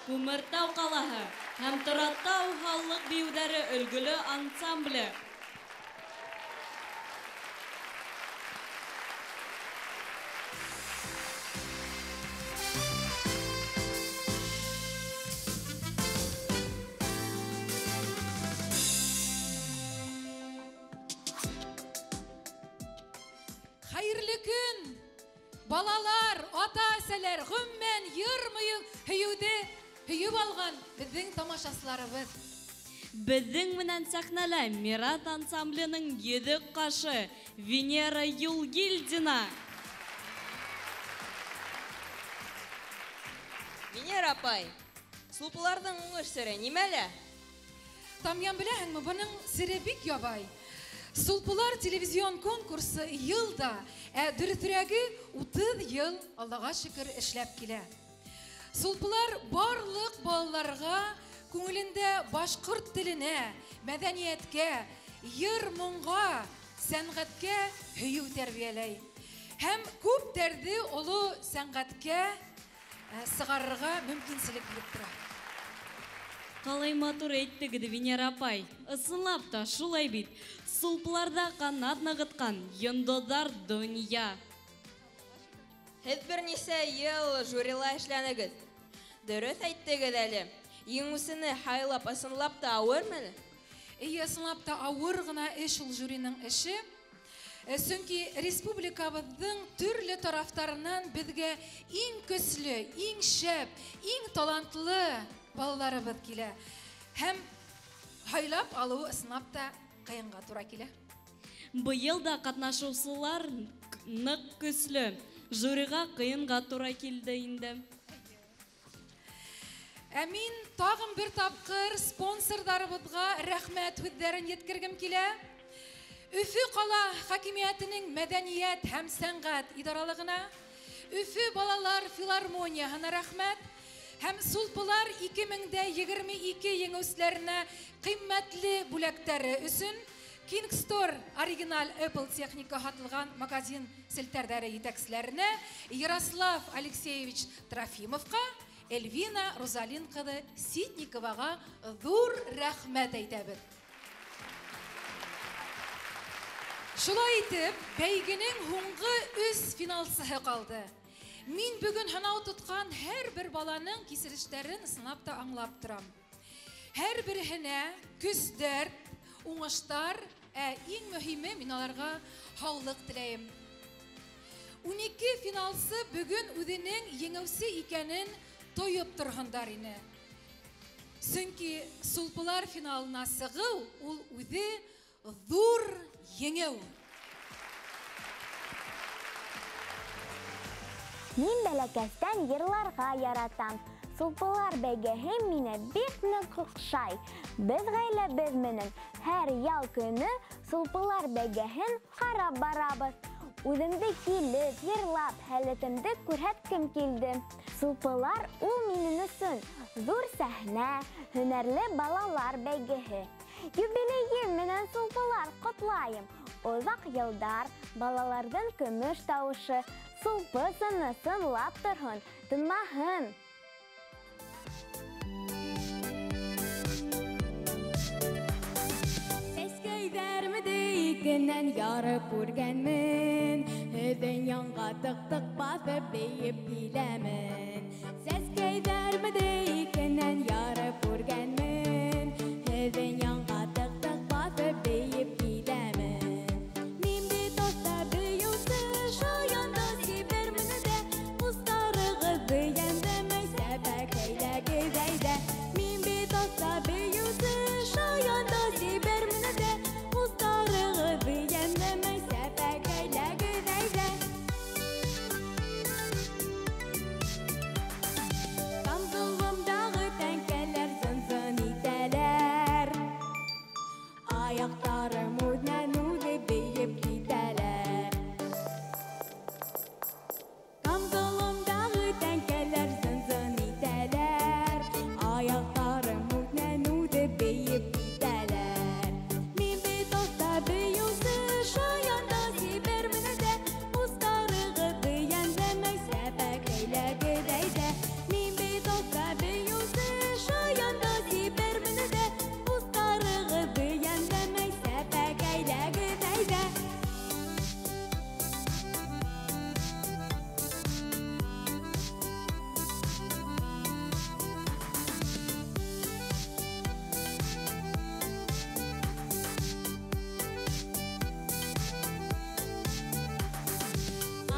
Күмертау ҡалаһы һәм Торатау халыҡ бейеүҙәре өлгөлө ансамбле. Хәйерле көн, балалар, ата-әсәләр, ғөмүмән йыр-мыйың һөйөүҙе һөйөп алған беҙҙең тамашасыларыбыҙ. Беҙҙең менән сәхнәлә Мират ансамбленең йөҙөк ҡашы Венера Юлгилдина. Венера апай, Сулпыларҙың уңыш сере нимәлә? Тамьян, беләһеңме, бының сере бик ябай. Сулпылар телевизион конкурсы йылда, ә дөрөҫөрәге 30 йыл Аллаға шөкөр эшләп килә. Сулпылар барлыҡ балаларға күңелендә башҡорт теленә, мәҙәниәткә, йыр-моңға, сәнғәткә һөйөү тәрбиәләй. Һәм күптәрҙе оло сәнғәткә сығарырға мөмкинселек биреп тора. Ҡалай матур әйттегеҙ, Венера апай. Ысынлап та шулай бит. Сулпыларҙа ҡанат нығытҡан йондоҙҙар донъя. Һеҙ бер нисә йыл жюрила эшләнегеҙ. Дөрөҫ әйттегеҙ әле. Еңеүсене һайлап ысынлап та ауырмы әле? Эйе, ысынлап та ауыр ғына эш ул жюриның эше. Сөнки республикабыҙҙың төрлө тарафтарынан беҙгә иң көслө, иң шәп, иң талантлы балаларыбыҙ килә. Һәм һайлап алыуы ысынлап та ҡыйынға тура килә. Быйыл да ҡатнашыусылар ныҡ көслө. Жюриға ҡыйынға тура килде инде. Ә мин тағын бер тапҡыр спонсорҙарыбыҙға рәхмәт һүҙҙәрен еткергем килә. Өфө ҡала хакимиәтенең мәҙәниәт һәм сәнғәт идаралығына, Өфө балалар филармонияһына рәхмәт. Һәм Сулпылар 2022 еңеүселәренә ҡиммәтле бүләктәре өсөн King Store оригиналь Apple техника һатылған магазин селтәрҙәре етәкселәренә Ярослав Алексеевич Трофимовҡа, Эльвина Рузалин ҡыҙы Ситниковаға ҙур рәхмәт әйтәбеҙ. Шулай итеп, бәйгенең һуңғы 3 финалсыһы ҡалды. Мин бөгөн һынау тотҡан һәр бер баланың кисерештәрен ысынлап та аңлап торам. Һәр береһенә көс-дәрт, уңыштар, ә иң мөһиме мин аларға һаулыҡ теләйем. 12 финалсы бөгөн үҙенең еңеүсе икәнен тойоп торһондар ине. Сөнки Сулпылар финалына сығыу ул үҙе ҙур еңеү. Мин бәләкәстән йырларға яратам. Сулпылар бәйгеһе мине бик ныҡ оҡшай. Беҙ ғаиләбеҙ менән һәр ял көнө Сулпылар бәйгеһен ҡарап барабыҙ. Үҙемде килеп, йырлап, һәләтемде күрһәткем килде. Сулпылар ул минең өсөн ҙур сәхнә, һөнәрле балалар бәйгеһе. Юбилейем менән Сулпылар ҡотлайым. Оҙаҡ йылдар балаларҙың көмөш тауышы, сулпы сыны сынлап торһон, тынмаһын. Сәскәйҙәрмде икенән ярып үргәнмен, һеҙҙең янға тыҡ-тыҡ баҫып бейеп киләмен. Сәскәйҙәрмде икенән ярып үргәнмен, һеҙҙең янға тыҡ-тыҡ баҫып бейеп киләмен. Мин бит оҫта бейеүсе, шаян да сибәрмен дә, ҡустарығыҙҙы йәмләмәй сәбәкәйләгеҙ әйҙә. Мин бит оҫта бейеүсе, шаян да сибәрмен дә, ҡустарығыҙҙы йәмләмәй сәбәкәйләгеҙ әйҙә. Камзолымдағы тәңкәләр зын-зын итәләр, аяҡтарым үҙенән үҙе бейеп китәләр. Камзолымдағы тәңкәләр зын-зын итәләр, аяҡтарым үҙенән үҙе бейеп китәләр. Мин бит оҫта бейеүсе, шаян да сибәрмен дә, ҡустарығыҙҙы йәмләмәй сәбәкәйләгеҙ әйҙә. Мин бит оҫта бейеүсе, шаян да сибәрмен дә, ҡустарығыҙҙы йәмләмәй сәбәкәйләгеҙ әйҙә.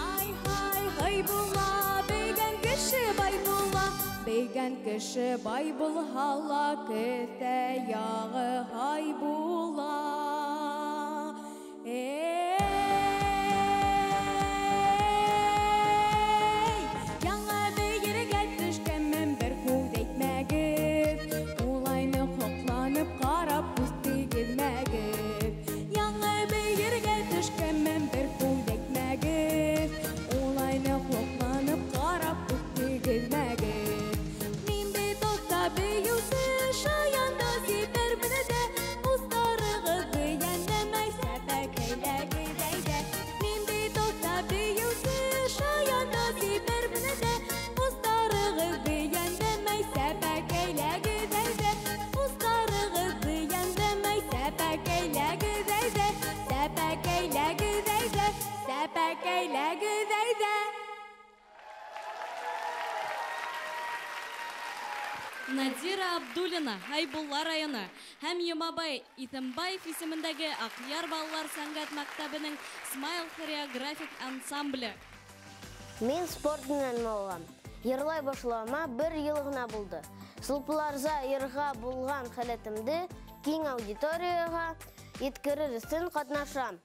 Ай, һай, һай була, бейгән кеше бай була, бейгән кеше бай булһа ла, кеҫә яғы һай була. Эй, яңы бейергә төшкәнмен, бер һүҙ әйтмәгеҙ, улайны һоҡланып ҡарап күҙ тейгеҙмәгеҙ. Яңы Надира Абдуллина, Хәйбулла районы һәм Йомабай Итембаев исемендәге Аҡъяр балалар сәнғәт мәктәбенең Смайл хореографик ансамбле. Мин спорт менән мауығам. Йырлай башлауыма бер йыл ғына булды. Сулпыларҙа йырға булған һәләтемде киң аудиторияға еткерер өсөн ҡатнашам.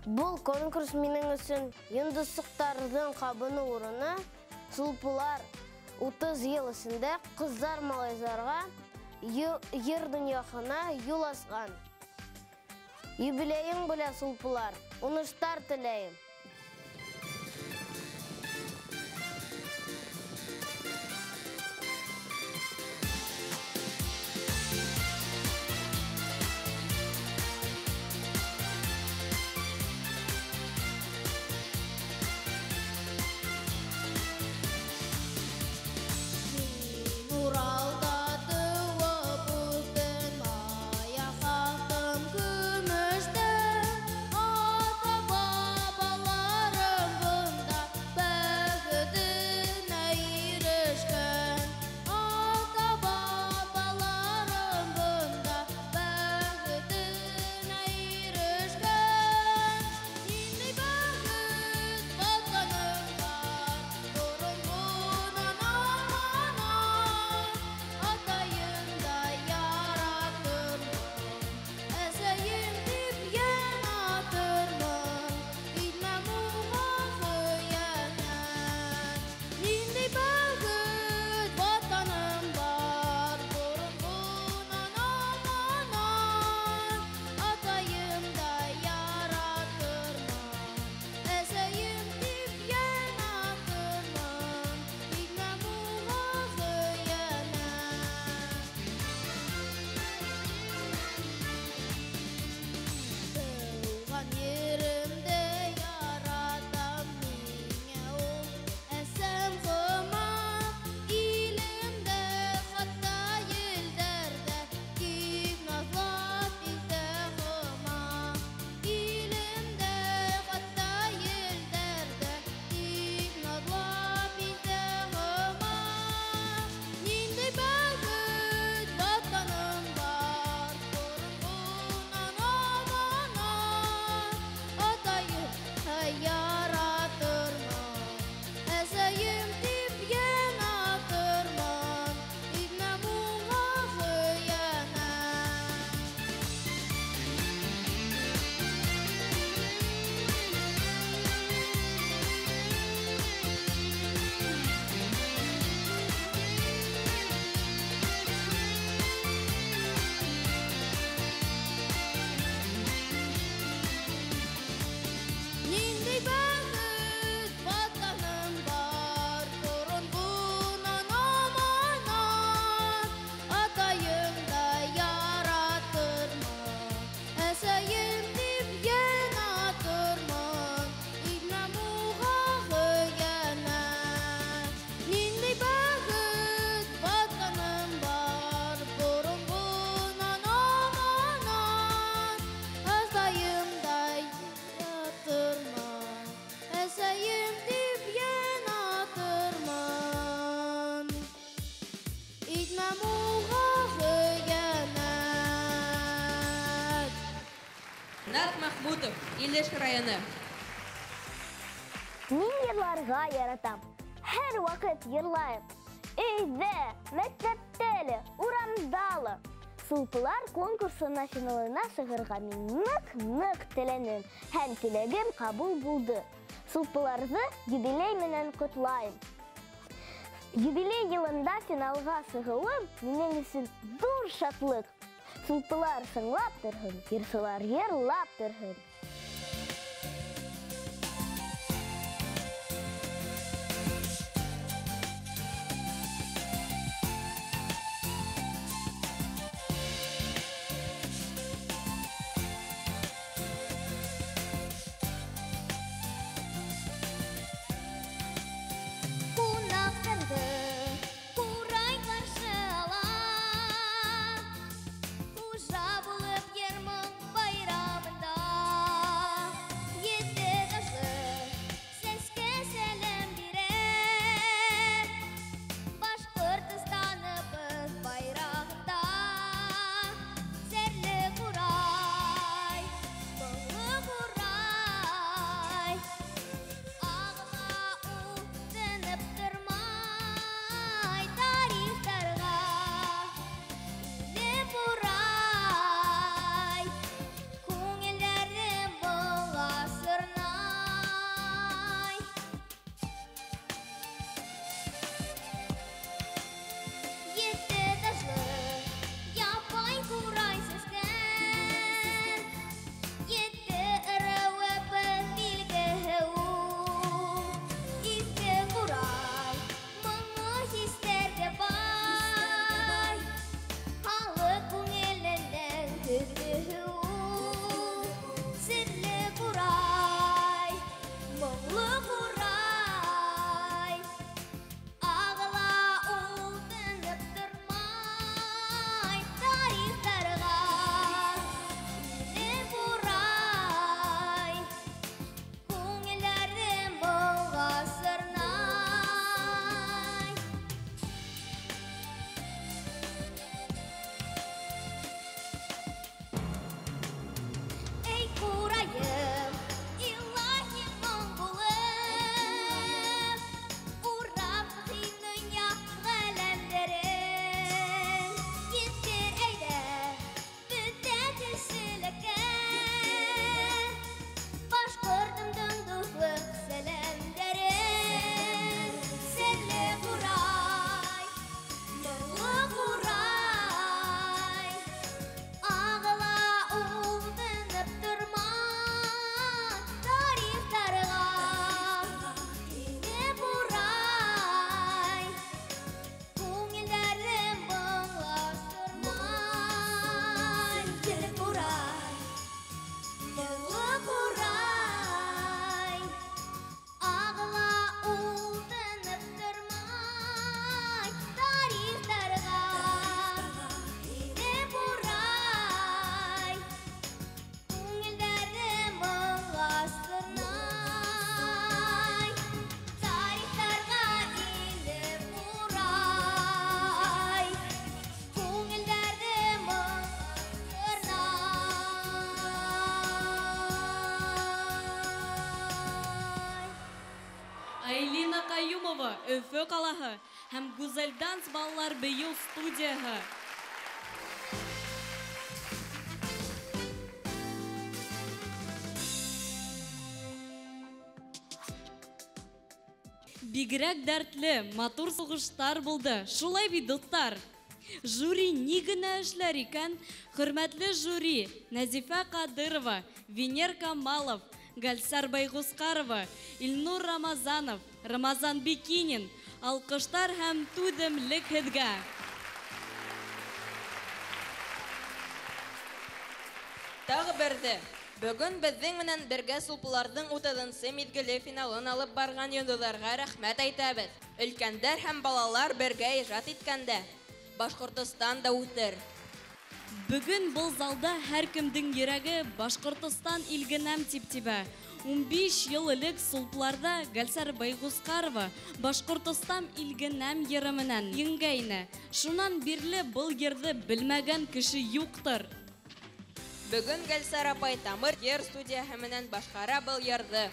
Был конкурс минең өсөн йондоҙсоҡтарҙың ҡабыныу урыны. Сулпылар 30 йыл эсендә ҡыҙҙар малайҙарға йыр донъяһына юл асҡан. Юбилейың белән, сулпылар, уңыштар теләйем. Махмутов, Илеш районы. Мин йырларға яратам. Һәр ваҡыт йырлайым. Өйҙә, мәктәптә лә, урамда ла. Сулпылар конкурсына финалына сығырға мин ныҡ-ныҡ теләнем һәм теләгем ҡабул булды. Сулпыларҙы юбилей менән ҡотлайым. Юбилей йылында финалға сығыуым минең өсөн ҙур шатлыҡ. Сулпылар сыңлап торһон, йырсылар йырлап торһон. Хужа булып йыр-моң байрамында. Өфө ҡалаһы һәм Гүзәл Данс балалар бейеү студияһы. Бигерәк дәртле, матур сугыштар булды. Шулай бит, дуҫтар. Жюри ни генә эшләр икән? Хөрмәтле жюри: Нәзифә Ҡадырова, Венер Камалов, Гәлсәр Байғусҡарова, Илнур Рамазанов, Рамазан Бикинин. Алҡыштар һәм түҙемлек һеҙгә. Тағы берҙе. Бөгөн беҙҙең менән бергә сулпыларҙың 30-нсы миҙгеле финалын алып барған йондоҙҙарға рәхмәт әйтәбеҙ. Өлкәндәр һәм балалар бергә ижад иткәндә Башҡортостан да үҫер. Бөгөн был залда һәр кемдең йөрәге Башҡортостан илгенәм тип тибә. 15 йыл элек сулпыларҙа Гәлсәр Байғусҡарова Башҡортостан илгенәм йыры менән еңгәйне. Шунан бирле был йырҙы белмәгән кеше юҡтыр. Бөгөн Гәлсәр апай Тамыр йыр студияһы менән башҡара был йырҙы.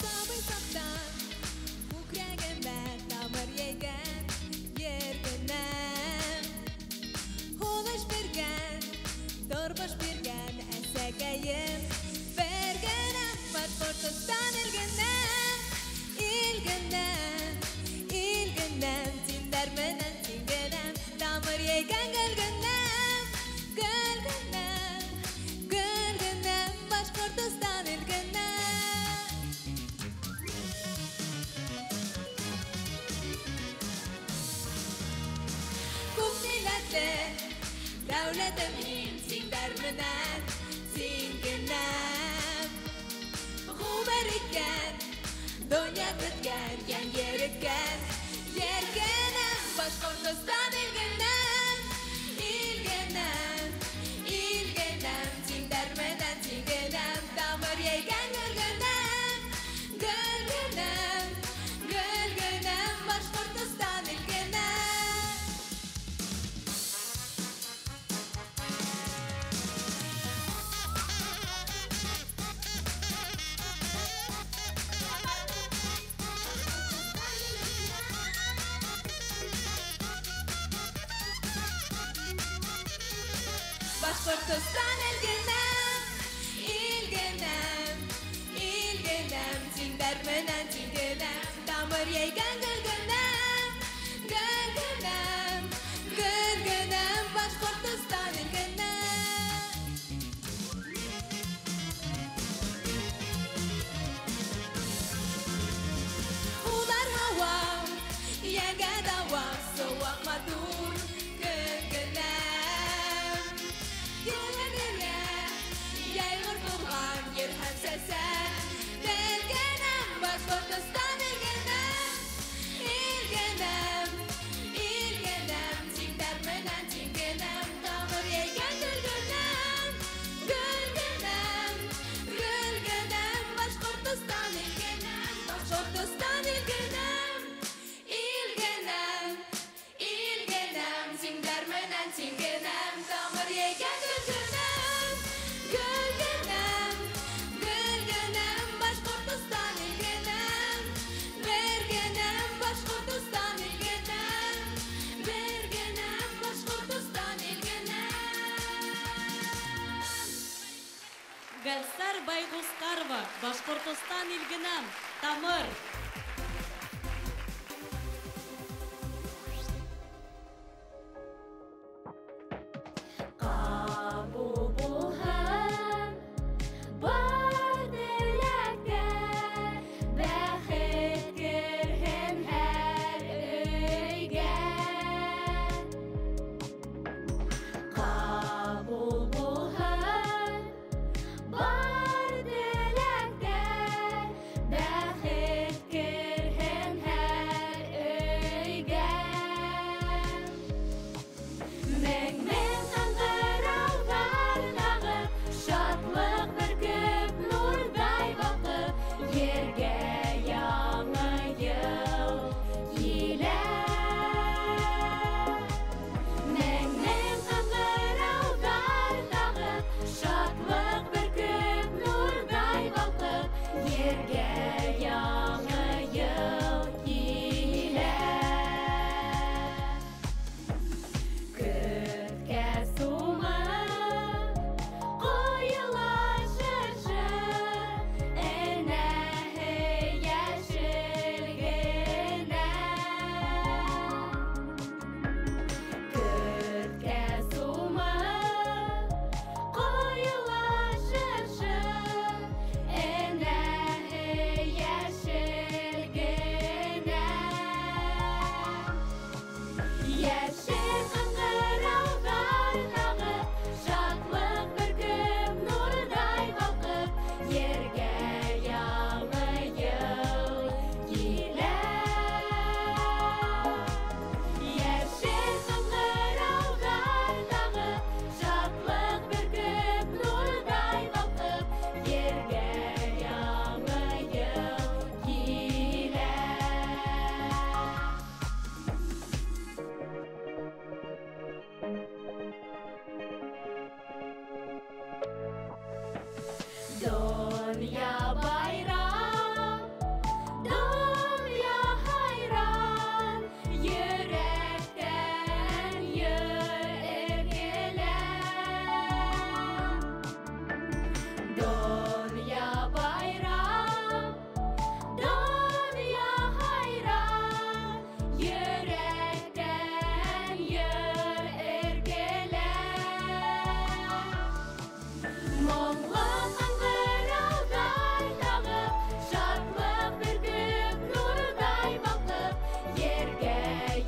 Сабый саҡтан күкрәгемә тамыр йәйгән ер генәм. Һулыш биргән, тормош биргән әсәкәйем. Бер генәм, Башҡортостан илгенәм, илгенәм, илгенәм, тиндәр менән тиңгенәм, тамыр йәйгән гөлгенәм, гөлгенәм, гөлгенәм, Башҡортостан илгенәм. Күп милләтле дәүләтем һин, тиңдәр менән тиңгенәм. Ғүмер иткән, донъя көткән, йән ереткән ергенәм, Башҡортостан илгенәм, илгенәм, илгенәм, тиңдәр менән тиңгенәм, тамыр йәйгән гөлгенәм, гөлгенәм, гөлгенәм, Башҡортостан илгенәм. Башҡортостан илгенәм, илгенәм, илгенәм, тиңдәр менән тиңгенәм, тамыр йәйгән гөлгенәм, гөлгенәм, гөлгенәм, Башҡортостан илгенәм. Улар һауа, йәнгә дауа, сыуаҡ матур көнгенәм. Гөлгенә, йәйғор булған ер һәм сәсән, белгенәм, Башҡортостан илгенәм, илгенәм, илгенәм, тиңдәр менән тиңгенәм, тамыр йәйгән гөлгенәм, гөлгенәм, гөлгенәм, Башҡортостан илгенәм, Башҡортостан илгенәм, илгенәм, илгенәм, тиңдәр менән тиңгенәм, тамыр йәйгән гөлгенәм, гөлгенәм, гөлгенәм, Башҡортостан илгенәм, бергенәм, Башҡортостан илгенәм, бергенәм, Башҡортостан илгенәм. Гәлсәр Байғусҡарова, Башҡортостан илгенәм, Тамыр. Ҡабул булһын бар теләктәр, бәхет керһен һәр өйгә. Ҡабул булһын бар теләктәр, бәхет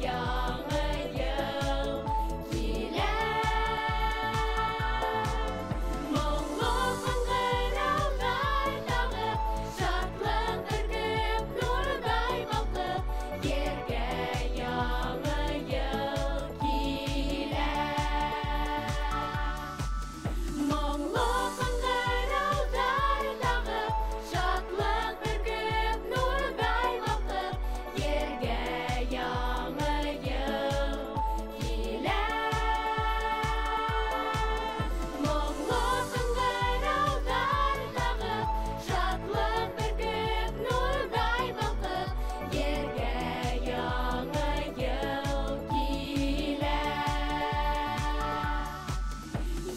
яңы йыл килә. Моңло ҡыңғырауҙар тағып, шатлыҡ бөркөп, нурҙай балҡып, ергә яңы йыл килә. Моңло ҡыңғырауҙар тағып, шатлыҡ бөркөп, нурҙай балҡып, ергә яңы йыл килә. Моңло ҡыңғырауҙар тағып, шатлыҡ бөркөп, нурҙай балҡып, ергә яңы йыл килә.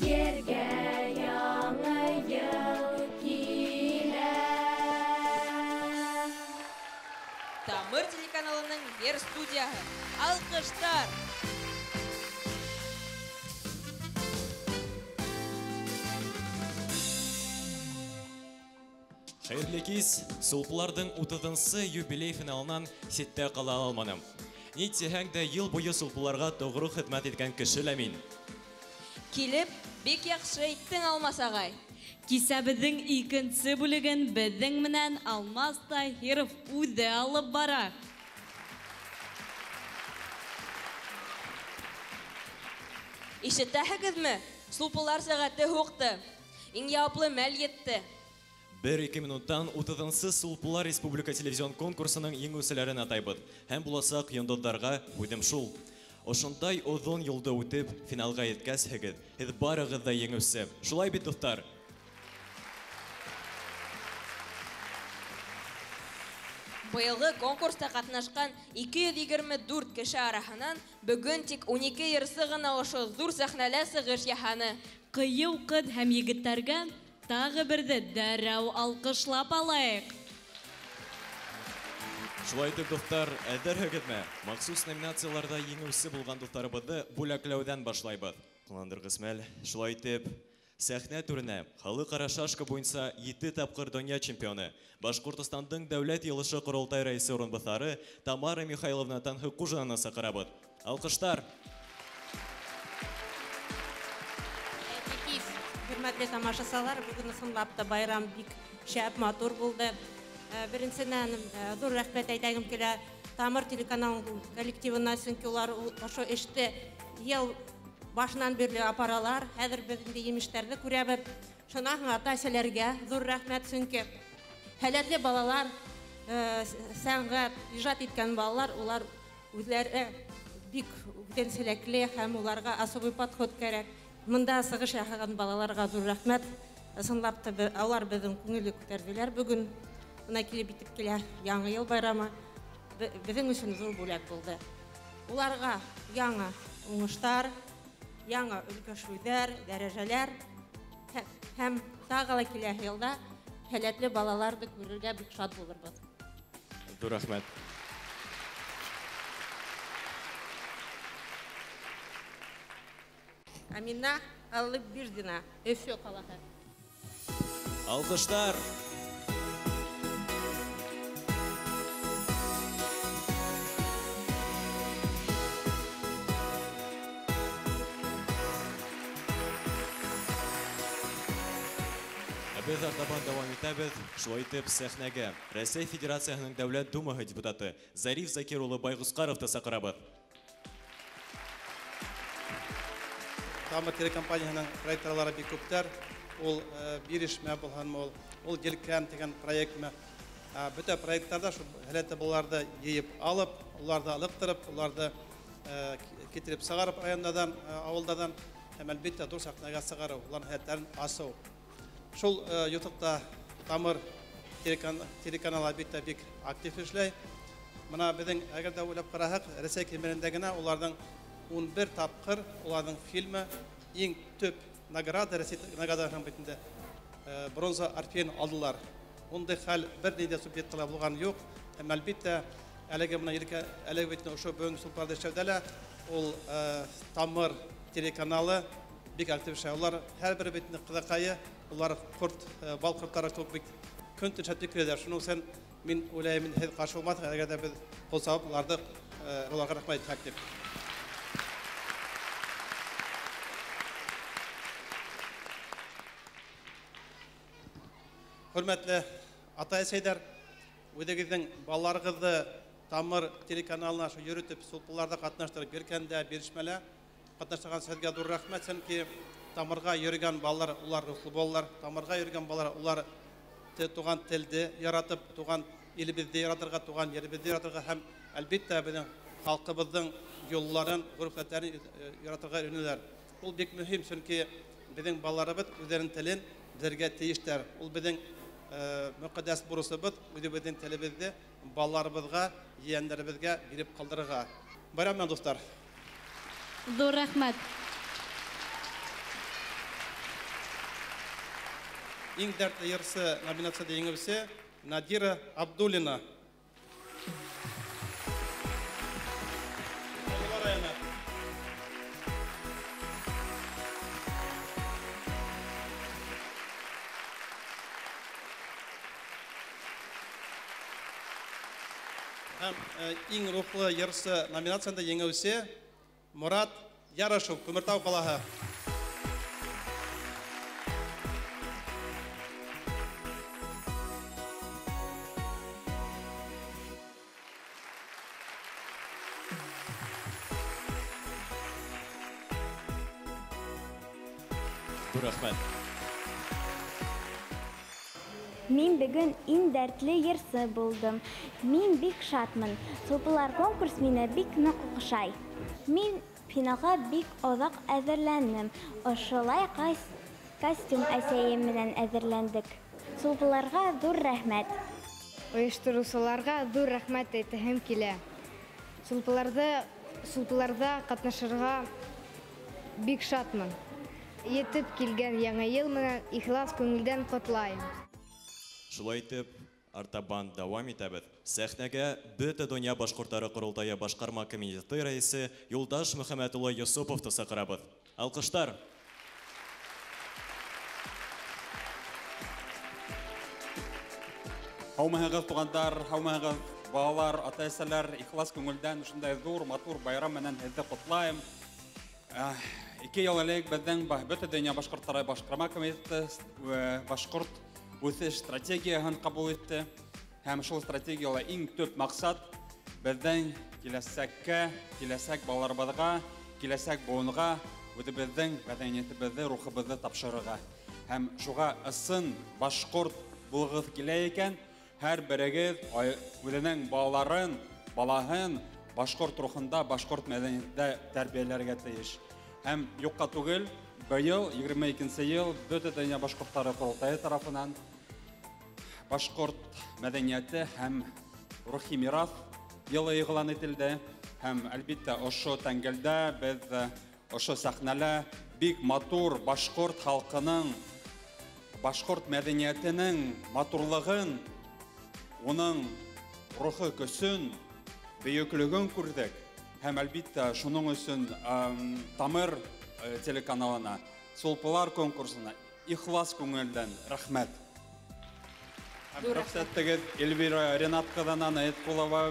Ергә яңы йыл килә. Тамыр телеканалының ер студияһы. Алҡыштар! Хәйерле кис, Сулпыларҙың 30-нсы юбилей финалынан ситтә ҡала алманым. Ни тиһәң дә йыл буйы Сулпыларға тоғро хеҙмәт иткән кеше лә мин. Килеп, бик яҡшы иттең, Алмас ағай. Кисәбеҙҙең икенсе бүлеген беҙҙең менән Алмас Таһиров үҙе алып бара. Ишетәһегеҙме? Сулпылар сәғәте һуҡты. Иң яуаплы мәл етте. Бер-ике минуттан 30-нсы Сулпылар Республика телевизион конкурсының еңеүселәрен атайбыҙ. Һәм буласаҡ йондоҙҙарға һүҙем шул. Ошондай оҙон юлды үтеп, финалға еткәсһегеҙ, һеҙ барығыҙ ҙа еңеүсе. Шулай бит, дуҫтар? Быйылғы конкурста ҡатнашҡан 224 кеше араһынан бөгөн тик 12 йырсы ғына ошо ҙур сәхнәлә сығыш яһаны. Ҡыйыу ҡыҙ һәм егеттәргә тағы берҙе дәррәү алҡышлап алайыҡ. Шулай итеп, дуҫтар, әҙерһегеҙме? Махсус номинацияларҙа еңеүсе булған дуҫтарыбыҙҙы бүләкләүҙән башлайбыҙ. Ҡыландырғыс мәл. Шулай итеп, сәхнә түренә халыҡ-ара шашка буйынса 7 тапҡыр донъя чемпионы, Башҡортостандың Дәүләт Йыйылышы Ҡоролтай рәйесе урынбаҫары Тамара Михайловна Танһыҡужинаны саҡырабыҙ. Алҡыштар! Хөрмәтле тамашасылар, бөгөн ысынлап та байрам бик шәп, матур булды. Беренсенән, ҙур рәхмәт әйтәгем килә Тамыр телеканалының коллективына, сөнки улар ошо эште йыл башынан бирле апаралар. Хәҙер беҙ инде емештәрҙе күрәбеҙ. Шунан һуң ата-әсәләргә ҙур рәхмәт, сөнки һәләтле балалар, сәнғәт ижад иткән балалар, улар үҙләре бик үҙенсәлекле һәм уларға особый подход кәрәк. Мында сығыш яһаған балаларға ҙур рәхмәт. Ысынлап та улар беҙҙең күңелде күтәрҙеләр бөгөн. Бына килеп етеп килә Яңы йыл байрамы. Беҙҙең өсөн ҙур бүләк булды. Уларға яңы уңыштар, яңы өлгәшеүҙәр, дәрәжәләр һәм тағы ла киләһе йылда һәләтле балаларҙы күрергә бик шат булырбыҙ. Ҙур рәхмәт. Амина Аллыбирҙина, Өфө ҡалаһы. Алҡыштар! Беҙ артабан дауам итәбеҙ. Шулай итеп, сәхнәгә Рәсәй Федерацияһының Дәүләт Думаһы депутаты Зариф Закир улы Байғусҡаровты саҡырабыҙ. Тамыр телекомпанияһының проекторлары бик күптәр. Ул бирешмә булһынмы, ул елкән тигән проектмы. Бөтә проекттарҙа шул һәләтле балаларҙы йыйып алып, уларҙы алыҡтырып, уларҙы китереп сығарып райондарҙан, ауылдарҙан һәм әлбиттә ҙур сәхнәгә сығарыу, уларҙың һәләттәрен асыу. Шул ютуҡта Тамыр телеканалы әлбиттә бик актив эшләй. Бына беҙҙең әгәр ҙә уйлап ҡараһаҡ, Рәсәй кимәлендә генә уларҙың 11 тапҡыр уларҙың фильмы иң төп награда, Рәсәй наградаһының битендә бронза орфеен алдылар. Ундай хәл бер ни ҙә субъектта булған юҡ. Һәм әлбиттә әлеге бына елкә, әлеге бит ошо бөгөнгө Сулпыларҙа эшләүҙә лә ул Тамыр телеканалы бик актив эшләй. Улар һәр бер битендә ҡыҙыҡайы, улар ҡорт, бал ҡорттары кеүек бик көн төн шәп киләләр. Шуның өсөн мин уйлайым, һеҙ ҡаршы булмаҫһығыҙ, әгәр ҙә беҙ ҡул сабып уларҙы уларға рәхмәт әйтһәк тип. Хөрмәтле ата-әсәйҙәр, үҙегеҙҙең балаларығыҙҙы Тамыр телеканалына ошо йөрөтөп, сулпыларҙа ҡатнаштырып биргәндә, бирешмәлә ҡатнашҡан һеҙгә ҙур рәхмәт, сөнки Тамырға йөрөгән балалар улар рухлы балалар, Тамырға йөрөгән балалар улар туған телде яратып, туған илебеҙҙе яратырға, туған еребеҙҙе яратырға һәм әлбиттә беҙҙең халҡыбыҙҙың юлларын, ғөрөф-ғәҙәттәрен яратырға өйрәнәләр. Ул бик мөһим, сөнки беҙҙең балаларыбыҙ үҙҙәренең телен белергә тейештәр. Ул беҙҙең мөҡәддәс бурысыбыҙ, үҙебеҙҙең телебеҙҙе балаларыбыҙға, ейәндәребеҙгә биреп ҡалдырырға. Байрам менән, дуҫтар! Ҙур рәхмәт! Иң дәртле йырсы номинацияда еңеүсе Надира Абдуллина. Һәм иң рухлы йырсы номинацияда еңеүсе Мурат Ярышев, Күмертау ҡалаһы. Рәхмәт. Мин бөгөн иң дәртле йырсы булдым. Мин бик шатмын. Сулпылар конкурс мине бик ныҡ оҡшай. Мин финалға бик оҙаҡ әҙерләндем. Ошолай костюм әсәйем менән әҙерләндек. Сулпыларға ҙур рәхмәт. Ойоштороусыларға ҙур рәхмәт әйтәһем килә. Сулпыларҙа ҡатнашырға бик шатмын. Етеп килгән яңы йыл менән ихлас күңелдән ҡотлайым. Шулай итеп, артабан дауам итәбеҙ. Сәхнәгә Бөтә донъя башҡорттары ҡоролтайы башҡарма комитеты рәйесе Юлдаш Мөхәммәт улы Йосоповты саҡырабыҙ. Алҡыштар! Һаумыһығыҙ, туғандар, һаумыһығыҙ, балалар, ата-әсәләр, ихлас күңелдән ошондай ҙур, матур байрам менән һеҙҙе ҡотлайым. 2 йыл элек беҙҙең Бөтә донъя башҡорттары башҡарма комитеты башҡорт үҫеш стратегияһын ҡабул итте. Һәм шул стратегияла иң төп маҡсат беҙҙең киләсәккә, киләсәк балаларыбыҙға, киләсәк быуынға үҙебеҙҙең мәҙәниәтебеҙҙе, рухыбыҙҙы тапшырырға. Һәм шуға ысын башҡорт булғыҙ килә икән, һәр берегеҙ үҙенең балаларын, балаһын башҡорт рухында, башҡорт мәҙәниәтендә тәрбиәләргә тейеш. Һәм юҡҡа түгел, быйыл 22 йыл Бөтә донъя башҡорттары ҡоролтайы тарафынан башҡорт мәҙәниәте һәм рухи мираҫ йылы иғлан ителде. Һәм әлбиттә ошо тәңгәлдә беҙ ошо сәхнәлә бик матур башҡорт халҡының, башҡорт мәҙәниәтенең матурлығын, уның рухы көсөн, бөйөклөгөн күрҙек. Һәм әлбиттә шуның өсөн Тамыр телеканалына, Сулпылар конкурсына ихлас күңелдән рәхмәт. Рөхсәттегеҙ Эльвира Ренат ҡыҙынан Әйетҡулова,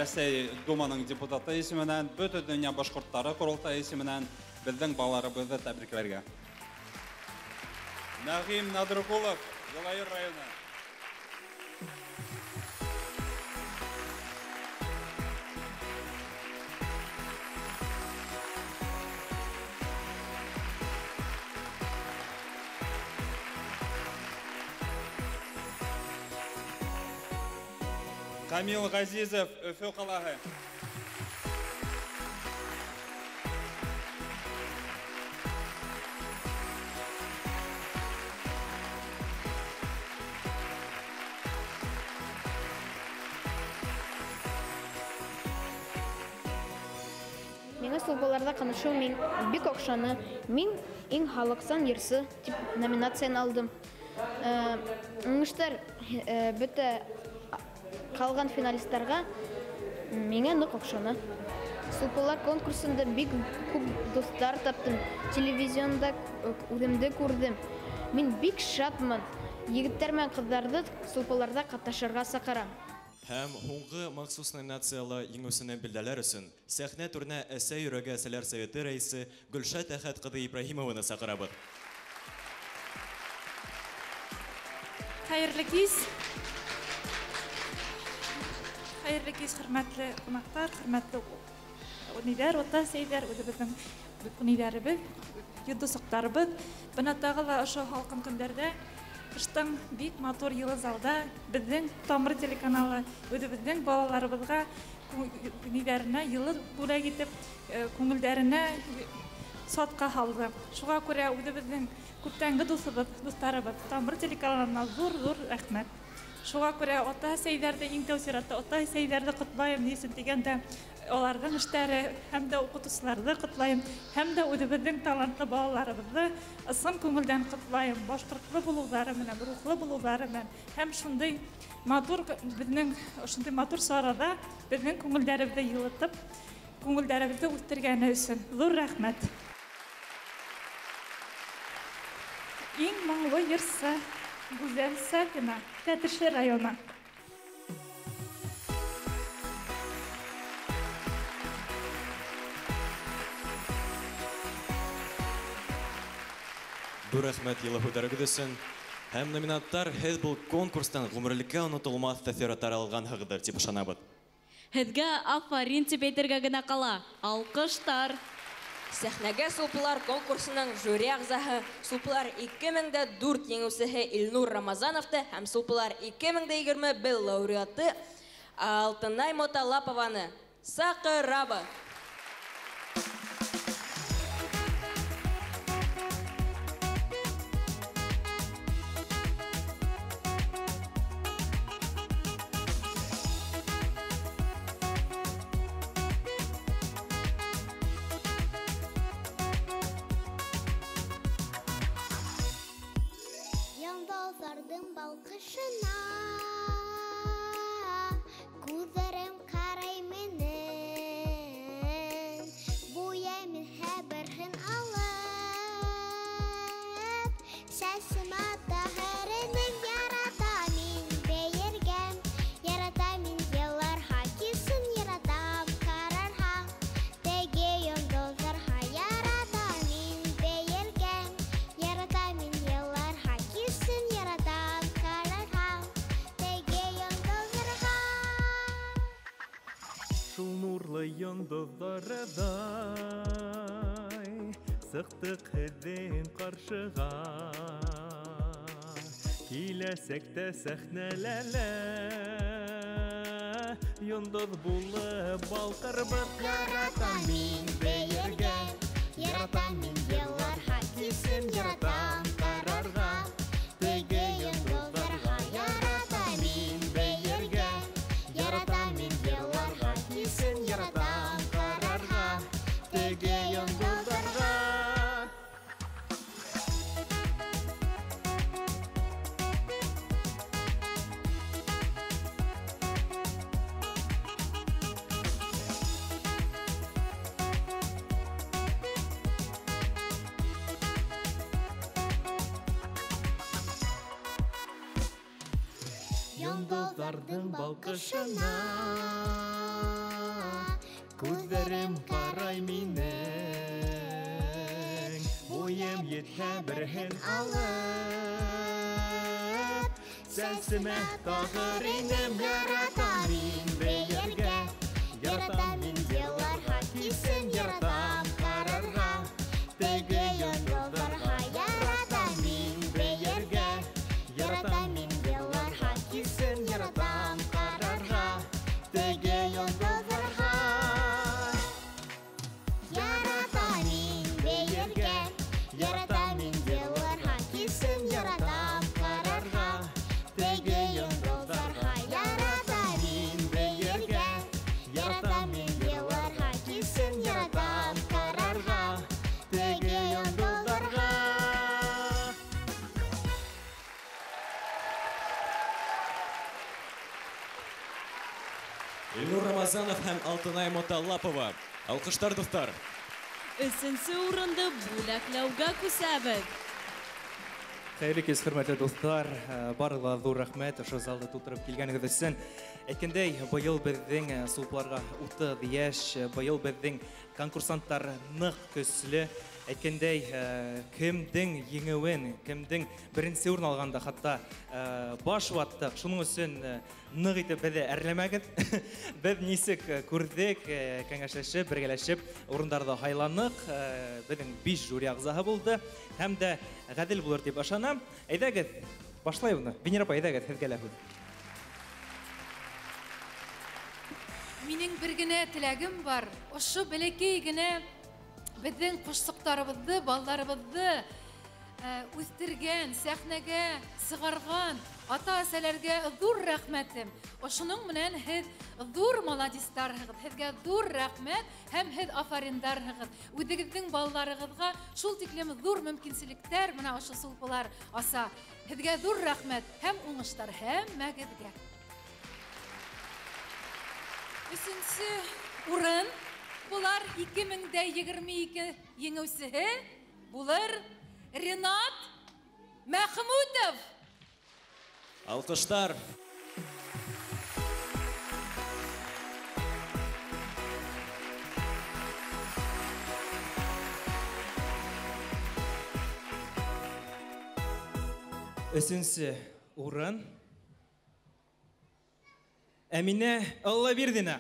Рәсәй Думаның депутаты исеменән, Бөтә донъя башҡорттары ҡоролтайы исеменән беҙҙең балаларыбыҙҙы тәбрикләргә. Нәғим Наҙырҡулов, Йылайыр районы. Камил Ғәзизов, Өфө ҡалаһы. Миңә сулпыларҙа ҡатнашыу мин бик оҡшаны. Мин иң халыҡсан йырсы тип номинацияны алдым. Уңыштар бөтә ҡалған финалисттарға миңә ныҡ оҡшаны. Сулпылар конкурсында бик күп дуҫтар таптым, телевизионда үҙемде күрҙем. Мин бик шатмын. Егеттәр менән ҡыҙҙарҙы сулпыларҙа ҡатнашырға саҡырам. Һәм һуңғы махсус номинацияла еңеүсене билдәләр өсөн сәхнә түренә Әсәй йөрәге әсәләр советы рәисе Гөлшат Әхәт ҡыҙы Ибраһимованы саҡырабыҙ. Хәйерле кис. Хәйерле кис, хөрмәтле ҡунаҡтар, хөрмәтле униҙәр, ата-әсәйҙәр, үҙебеҙҙең униҙәребеҙ, йондоҙсоҡтарыбыҙ. Бына тағы ла ошо һалҡын көндәрҙә ҡыштың бик матур йылы залда беҙҙең Тамыр телеканалы үҙебеҙҙең балаларыбыҙға ниҙәренә йылы бүләк итеп, күңелдәренә сатҡа һалды. Шуға күрә үҙебеҙҙең күптәнге дуҫыбыҙ, дуҫтарыбыҙ Тамыр телеканалына ҙур-ҙур рәхмәт. Шуға күрә ата-әсәйҙәрҙе иң тәү сиратта ата-әсәйҙәрҙе ҡотлайым, ни өсөн тигәндә уларҙың эштәре һәм дә уҡытыусыларҙы ҡотлайым, һәм дә үҙебеҙҙең талантлы балаларыбыҙҙы ысын күңелдән ҡотлайым, башҡортло булыуҙары менән, рухлы булыуҙары менән һәм шундай матур беҙҙең ошондай матур сарала беҙҙең күңелдәребеҙҙе йылытып, күңелдәребеҙҙе үҫтергәне өсөн ҙур рәхмәт. Иң моңло йырсы Гүзәл Сафина, Тәтешле районы. Ҙур рәхмәт йылы һүҙҙәрегеҙ өсөн. Һәм номинанттар, һеҙ был конкурстан ғүмерлеккә онотолмаҫ тәьҫораттар алғанһығыҙҙыр тип ышанабыҙ. Һеҙгә афарин тип әйтергә генә ҡала. Алҡыштар. Сәхнәгә сулпылар конкурсының жюри ағзаһы, сулпылар 2004 еңеүсеһе Илнур Рамазановты һәм сулпылар 2021 лауреаты Алтынай Моталапованы саҡырабыҙ. Йондоҙҙарҙың балҡышына күҙҙәрем ҡарай минең, буя мин хәбәрһен алып, сәсем ата һәренең. Ярата мин бейергә, ярата мин йылларға, кисен яратам ҡарарға, теге йондоҙҙарға. Ярата мин бейергә, ярата мин йылларға, кисен яратам ҡарарға, теге йондоҙҙарға. Шул нурлы йондоҙҙарҙай сыҡтыҡ һеҙҙең ҡаршыға. Киләсәктә сәхнәлә йондоҙ булып балҡырбыҙ. Яратам мин бейергә, яратам мин йылларға, кисен яратам ҡарарға, теге йондоҙҙарға. Яратам мин бейергә, яратам мин йылларға, кисен яратам ҡарарға, теге йондоҙҙарға. Йондоҙҙарҙың балҡышына күҙҙәрем ҡарай минең, буйым етһә береһен алып, сәсемә тағыр инем. Яратам мин бейергә, яратам мин йылларға, кисен яратам ҡарарға, теге йондоҙҙарға. Яратам мин бейергә, яратам мин йылларға, кисен яратам ҡарарға, теге йондоҙҙарға. Яратам мин бейергә, яратам мин йылларға, кисен яратам ҡарарға, теге йондоҙҙарға. Яратам мин бейергә, яратам мин йылларға, кисен яратам ҡарарға, теге йондоҙҙарға. Илнур Рамазанов һәм Алтынай Моталлапова. Алҡыштар, дуҫтар. Өсөнсө урынды бүләкләүгә күсәбеҙ. Хәйерле кис, хөрмәтле дуҫтар, барығыҙға ҙур рәхмәт ошо залды тултырып килгәнегеҙ өсөн. Әйткәндәй, быйыл беҙҙең сулпыларға 30 йәш, быйыл беҙҙең конкурсанттар ныҡ көслө. Әйткәндәй, кемдең еңеүен, кемдең беренсе урын алғанда хатта баш ваттыҡ. Шуның өсөн ныҡ итеп беҙҙе әрләмәгеҙ. Беҙ нисек күрҙек, кәңәшләшеп, бергәләшеп урындарҙы һайланыҡ. Беҙҙең 5 жюри ағзаһы булды. Һәм дә ғәҙел булыр тип ышанам. Әйҙәгеҙ, башлайбыҙ. Венера апай, әйҙәгеҙ, һеҙгә лә һүҙ. Минең бер генә теләгем бар. Ошо бәләкәй генә беҙҙең ҡошсоҡтарыбыҙҙы, балаларыбыҙҙы үҫтергән, сәхнәгә сығарған ата-әсәләргә ҙур рәхмәтем. Ошоноң менән һеҙ ҙур маладистарһығыҙ, һеҙгә ҙур рәхмәт һәм һеҙ афариндарһығыҙ. Үҙегеҙҙең балаларығыҙға шул тиклем ҙур мөмкинселектәр бына ошо сулпылар аса. Һеҙгә ҙур рәхмәт һәм уңыштар һәммәгеҙгә. Өсөнсө урын булар 2022 еңеүсеһе булыр Ренат Мәхмүтов. Алҡыштар. Өсөнсө урын Әминә Аллабирҙина.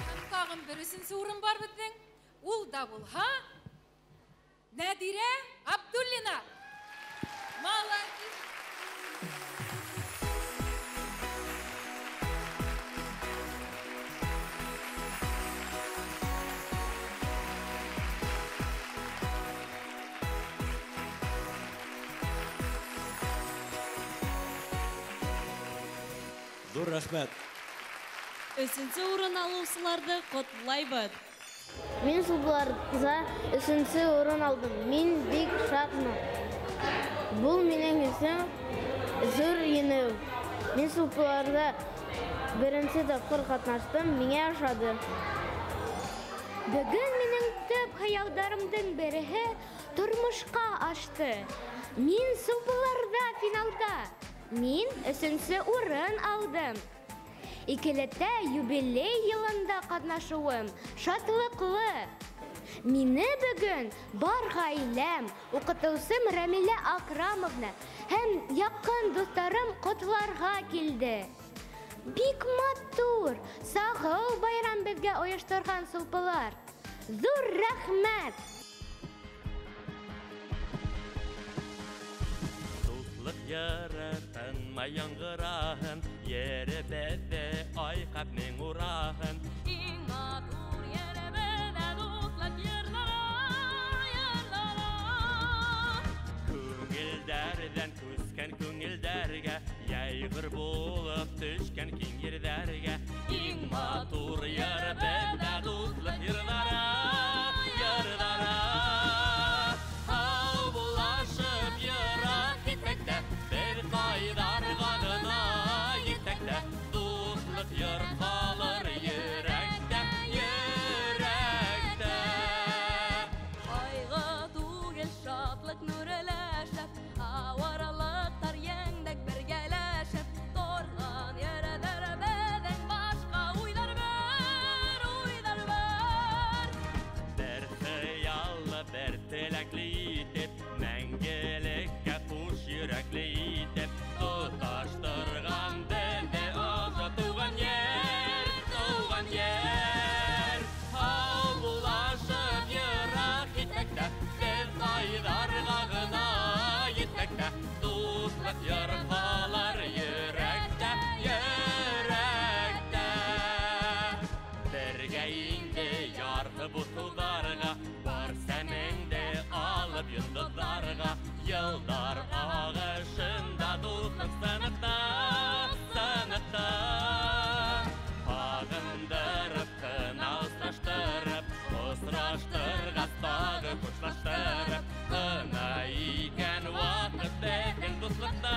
Һәм тағын бер өсөнсө урын бар беҙҙең. Ул да булһа Нәдирә Абдуллина. Молодец. Ҙур рәхмәт. Өсөнсө урын алыусыларҙы ҡотлайбыҙ. Мин сулпыларҙа өсөнсө урын алдым. Мин бик шатмын. Был минең өсөн ҙур еңеү. Мин сулпыларҙа беренсе тапҡыр ҡатнаштым, миңә ошады. Бөгөн минең төп хыялдарымдың береһе тормошҡа ашты. Мин сулпыларҙа финалда. Мин өсөнсө урын алдым. Икеләтә юбилей йылында ҡатнашыуым шатлыҡлы. Мине бөгөн бар ғаиләм, уҡытыусым Рәмилә Акрамовна һәм яҡын дуҫтарым ҡотларға килде. Бик матур, сағыу байрам беҙгә ойошторған сулпылар. Ҙур рәхмәт! Дуҫлыҡ йыры тынмай яңғыраһын, еребеҙҙе айҡап мең ураһын. Иң матур еребеҙҙә дуҫлыҡ йырлары, йырлары. Күңелдәрҙән күскән күңелдәргә, йәйғыр булып төшкән киң ерҙәргә. Иң матур еребеҙҙә дуҫлыҡ йырлары, йырлары. Һау булашып йыраҡ китһәк тә, бер ҡайҙарға ғына етһәк тә, дуҫлыҡ йыр ҡалыр йөрәктә, йөрәктә. Ҡайғы түгел, шатлыҡ нүреләшеп, ауырлыҡтар еңдек бергәләшеп, торған ерҙәр беҙҙең башҡа уйҙар бер, уйҙар бер. Бер хыяллы, бер теләкле итеп, мәңгелеккә ҡуш йөрәкле итеп, тоташтырған беҙҙе ошо тыуған ер, тыуған ер. Һау булашып йыраҡ китһәк тә, беҙ ҡайҙарға ғына етһәк тә, дуҫлыҡ йыр ҡалыр йөрәктә, йөрәктә. Бергә инде ярһып уҫыуҙарға, бар сәмеңде алып йондоҙҙарға, йылдар ағышында дуҫлыҡ сыныҡта, сыныҡта. Һағындырып ҡына осраштырып, осраштырғас тағы хушлаштырып, ҡына икән ваҡыт беҙҙең дуҫлыҡта,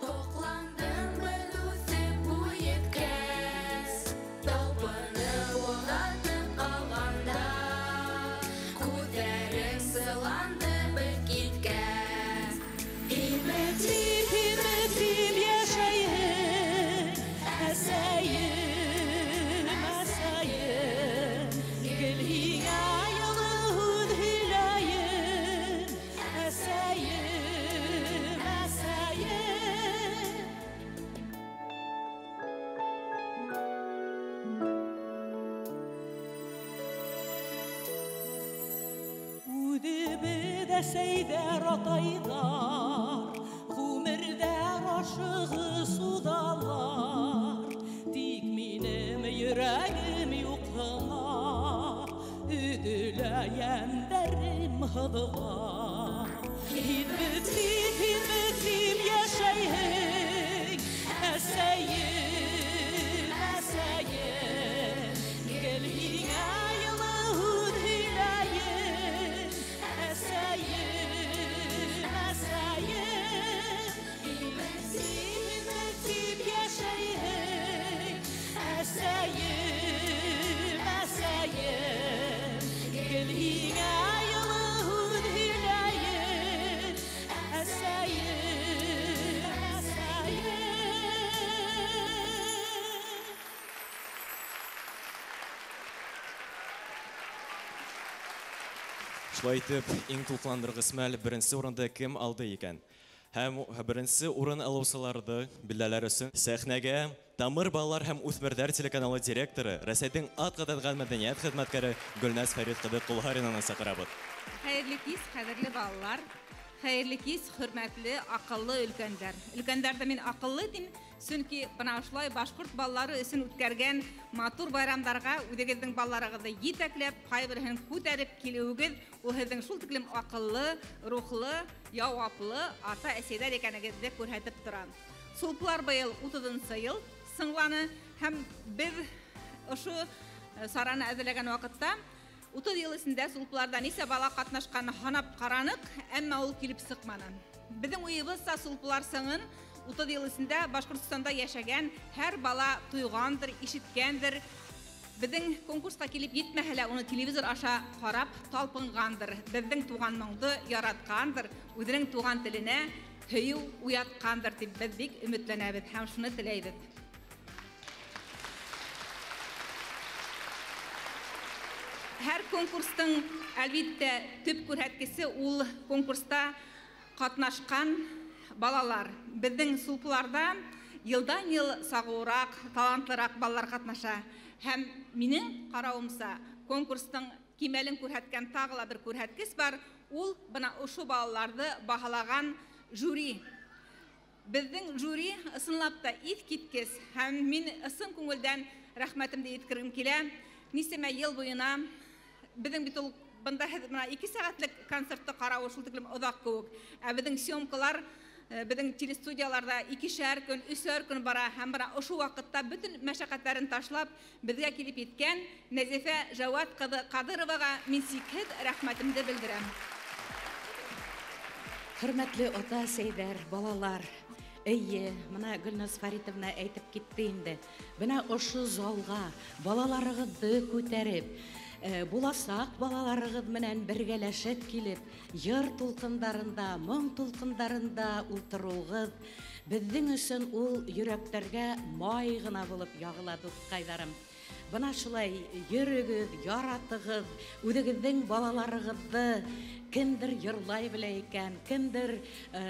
Әсәйҙәр, атайҙар, ғүмерҙәр ашығы суҙалар. Тик минем йөрәгем юҡһына, өҙөлә йәндәрем һыҙыла. Һин бөтөп, һин бөтөп йәшәйһең, әсәйем, әсәйем. Гел һиңә йылы һүҙ һөйләйем, әсәйем, әсәйем. Һин бөтөп, һин бөтөп йәшәйһең, әсәйем, әсәйем. Гел һиңә йылы һүҙ һөйләйем, әсәйем, әсәйем. Шулай итеп, иң тулҡынландырғыс мәл беренсе урынды кем алды икән? Һәм беренсе урын алыусыларҙы билдәләр өсөн сәхнәгә Тамыр балалар һәм үҫмерҙәр телеканалы директоры, Рәсәйҙең атҡаҙанған мәҙәниәт хеҙмәткәре Гөлназ Фәрит ҡыҙы Ҡолһаринаны саҡырабыҙ. Хәйерле кис, ҡәҙерле балалар, хәйерле кис, хөрмәтле, аҡыллы өлкәндәр. Өлкәндәрҙе мин аҡыллы тим, сөнки бына ошолай башҡорт балалары өсөн үткәргән матур байрамдарға үҙегеҙҙең балаларығыҙҙы етәкләп, ҡайберһен күтәреп килеүегеҙ, ул һеҙҙең шул тиклем аҡыллы, рухлы, яуаплы ата-әсәйҙәр икәнегеҙҙе күрһәтеп тора. Сулпылар быйыл утыҙынсы йыл сыңланы һәм беҙ ошо сараны әҙерләгән ваҡытта 30 йыл эсендә сулпыларҙа нисә бала ҡатнашҡанын һанап ҡараныҡ, әммә ул килеп сыҡманы. Беҙҙең уйыбыҙса сулпылар сыңын 30 йыл эсендә Башҡортостанда йәшәгән һәр бала тойғандыр, ишеткәндер. Беҙҙең конкурсҡа килеп етмәһә лә уны телевизор аша ҡарап талпынғандыр, беҙҙең туған моңдо яратҡандыр, үҙенең туған теленә һөйөү уятҡандыр тип беҙ бик өмөтләнәбеҙ һәм шуны теләйбеҙ. Һәр конкурстың әлбиттә төп күрһәткесе ул конкурста ҡатнашҡан балалар. Беҙҙең сулпыларҙа йылдан йыл сағыуыраҡ, талантлыраҡ балалар ҡатнаша. Һәм минең ҡарауымса конкурстың кимәлен күрһәткән тағы ла бер күрһәткес бар, ул бына ошо балаларҙы баһалаған жюри. Беҙҙең жюри ысынлап та иҫ киткес һәм мин ысын күңелдән рәхмәтемде еткергем килә. Нисәмә йыл буйына беҙҙең бит ул бында һеҙ бына 2 сәғәтлек концертты ҡарауы шул тиклем оҙаҡ кеүек. Ә беҙҙең съемкалар, беҙҙең телестудияларҙа 2-шәр көн, 3-әр көн бара һәм бына ошо ваҡытта бөтөн мәшәҡәттәрен ташлап беҙгә килеп еткән Нәзифә Жауат ҡыҙы Ҡадыроваға мин сикһеҙ рәхмәтемде белдерәм. Хөрмәтле ата-әсәйҙәр, балалар, эйе, бына Гөлназ Фәритовна әйтеп китте инде. Бына ошо залға балаларығыҙҙы күтәреп, буласаҡ балаларығыҙ менән бергәләшеп килеп, йыр тулҡындарында, моң тулҡындарында ултырыуығыҙ беҙҙең өсөн ул йөрәктәргә май ғына булып яғыла, дуҫҡайҙарым. Бына шулай йөрөгөҙ, яратығыҙ, үҙегеҙҙең балаларығыҙҙы кемдер йырлай белә икән, кемдер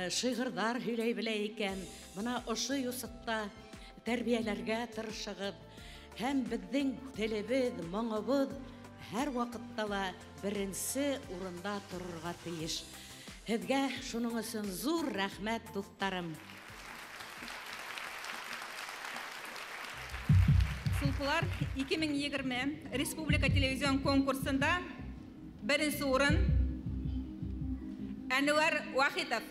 шиғырҙар һөйләй белә икән. Бына ошо юсыҡта тәрбиәләргә тырышығыҙ. Һәм беҙҙең телебеҙ, моңобоҙ һәр ваҡытта ла беренсе урында торорға тейеш. Һеҙгә шуның өсөн ҙур рәхмәт, дуҫтарым. Сулпылар 2020 Республика телевизион конкурсында беренсе урын Әнүәр Вахитов.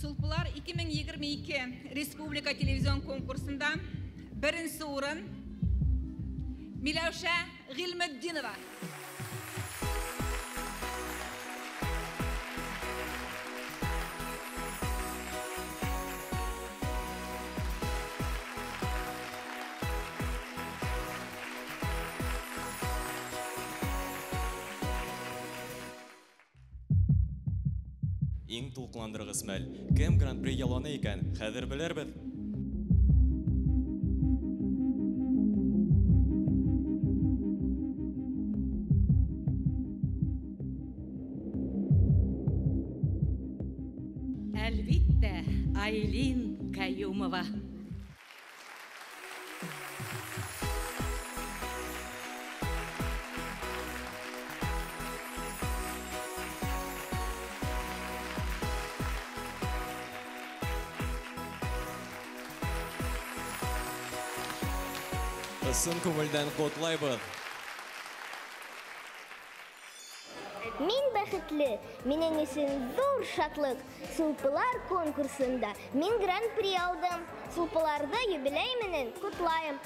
Сулпылар 2022 Республика телевизион конкурсында беренсе урын Миләүшә Ғилметдинова. Иң тулҡынландырғыс мәл. Кем гран-при яуланы икән, хәҙер белербеҙ. Әлбиттә, Айлин Каюмова. Ысын күңелдән ҡотлайбыҙ. Мин бәхетле, минең өсөн ҙур шатлыҡ. Сулпылар конкурсында мин гран-при алдым. Сулпыларҙы юбилей менән ҡотлайым.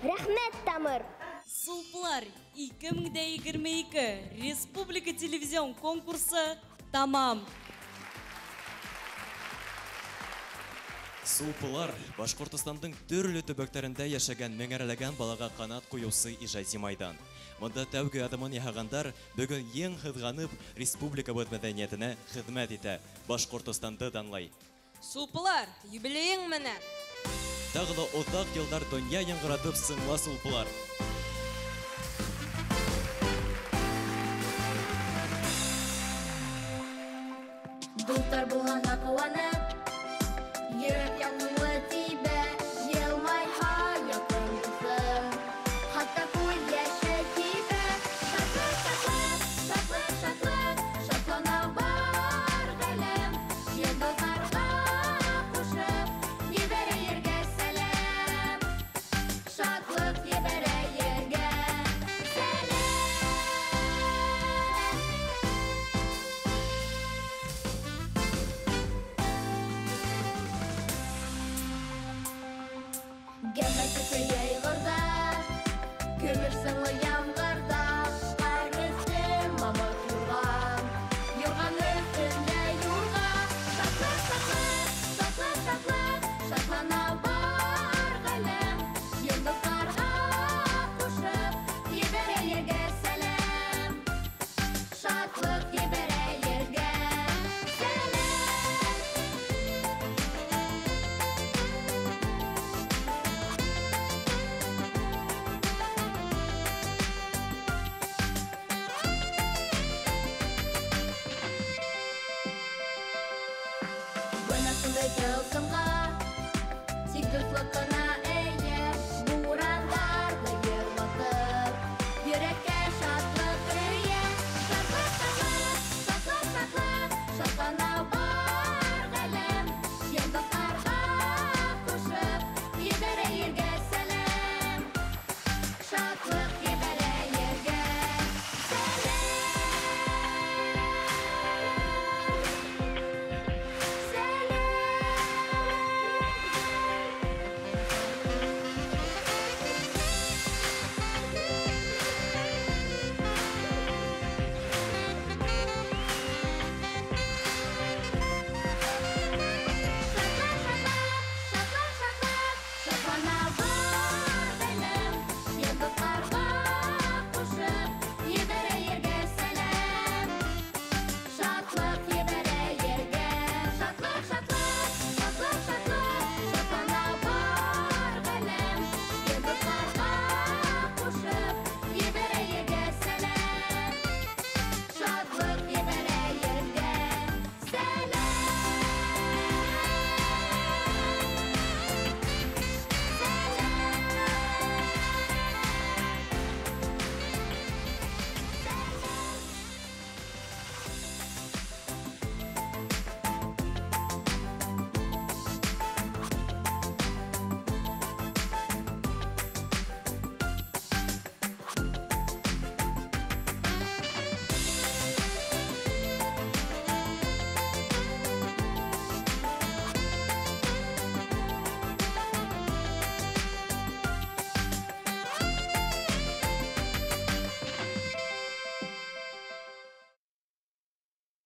Рәхмәт, Тамыр! Сулпылар 2022 Республика телевизион конкурсы тамам. Сулпылар Башҡортостандың төрлө төбәктәрендә йәшәгән меңәрләгән балаға ҡанат ҡуйыусы ижади майҙан. Бында тәүге аҙымын яһағандар бөгөн ең һыҙғанып республикабыҙ мәҙәниәтенә хеҙмәт итә, Башҡортостанды данлай. Сулпылар, юбилейың менән! Тағы ла оҙаҡ йылдар донъя яңғыратып сыңла сулпылар. Дуҫтар булғанға ҡыуанып, йөрәк ялҡынлы тибә, йылмайһа яҡын дуҫым, хатта күҙ йәше тибә. Шатлыҡ, шатлыҡ, шатлыҡ, шатлыҡ, шатлана бар ғаләм, йондоҙҙарға ҡушып ебәрә ергә сәләм. Шатлыҡ ебәрә ергә сәләм. Гәмә төҫө йәйғырҙа, көмөш сыңлы ямғырҙа, ҡар өҫтө мамыҡ юрған, юрған өҫтөндә юрға. Шатлыҡ, шатлыҡ, шатлыҡ, шатлыҡ, шатлана бар ғаләм, йондоҙҙарға ҡушып ебәрә ергә сәләм. Шатлыҡ ебәрә ергә сәләм. Бына шундай тылсымға тик дуҫлыҡ ҡына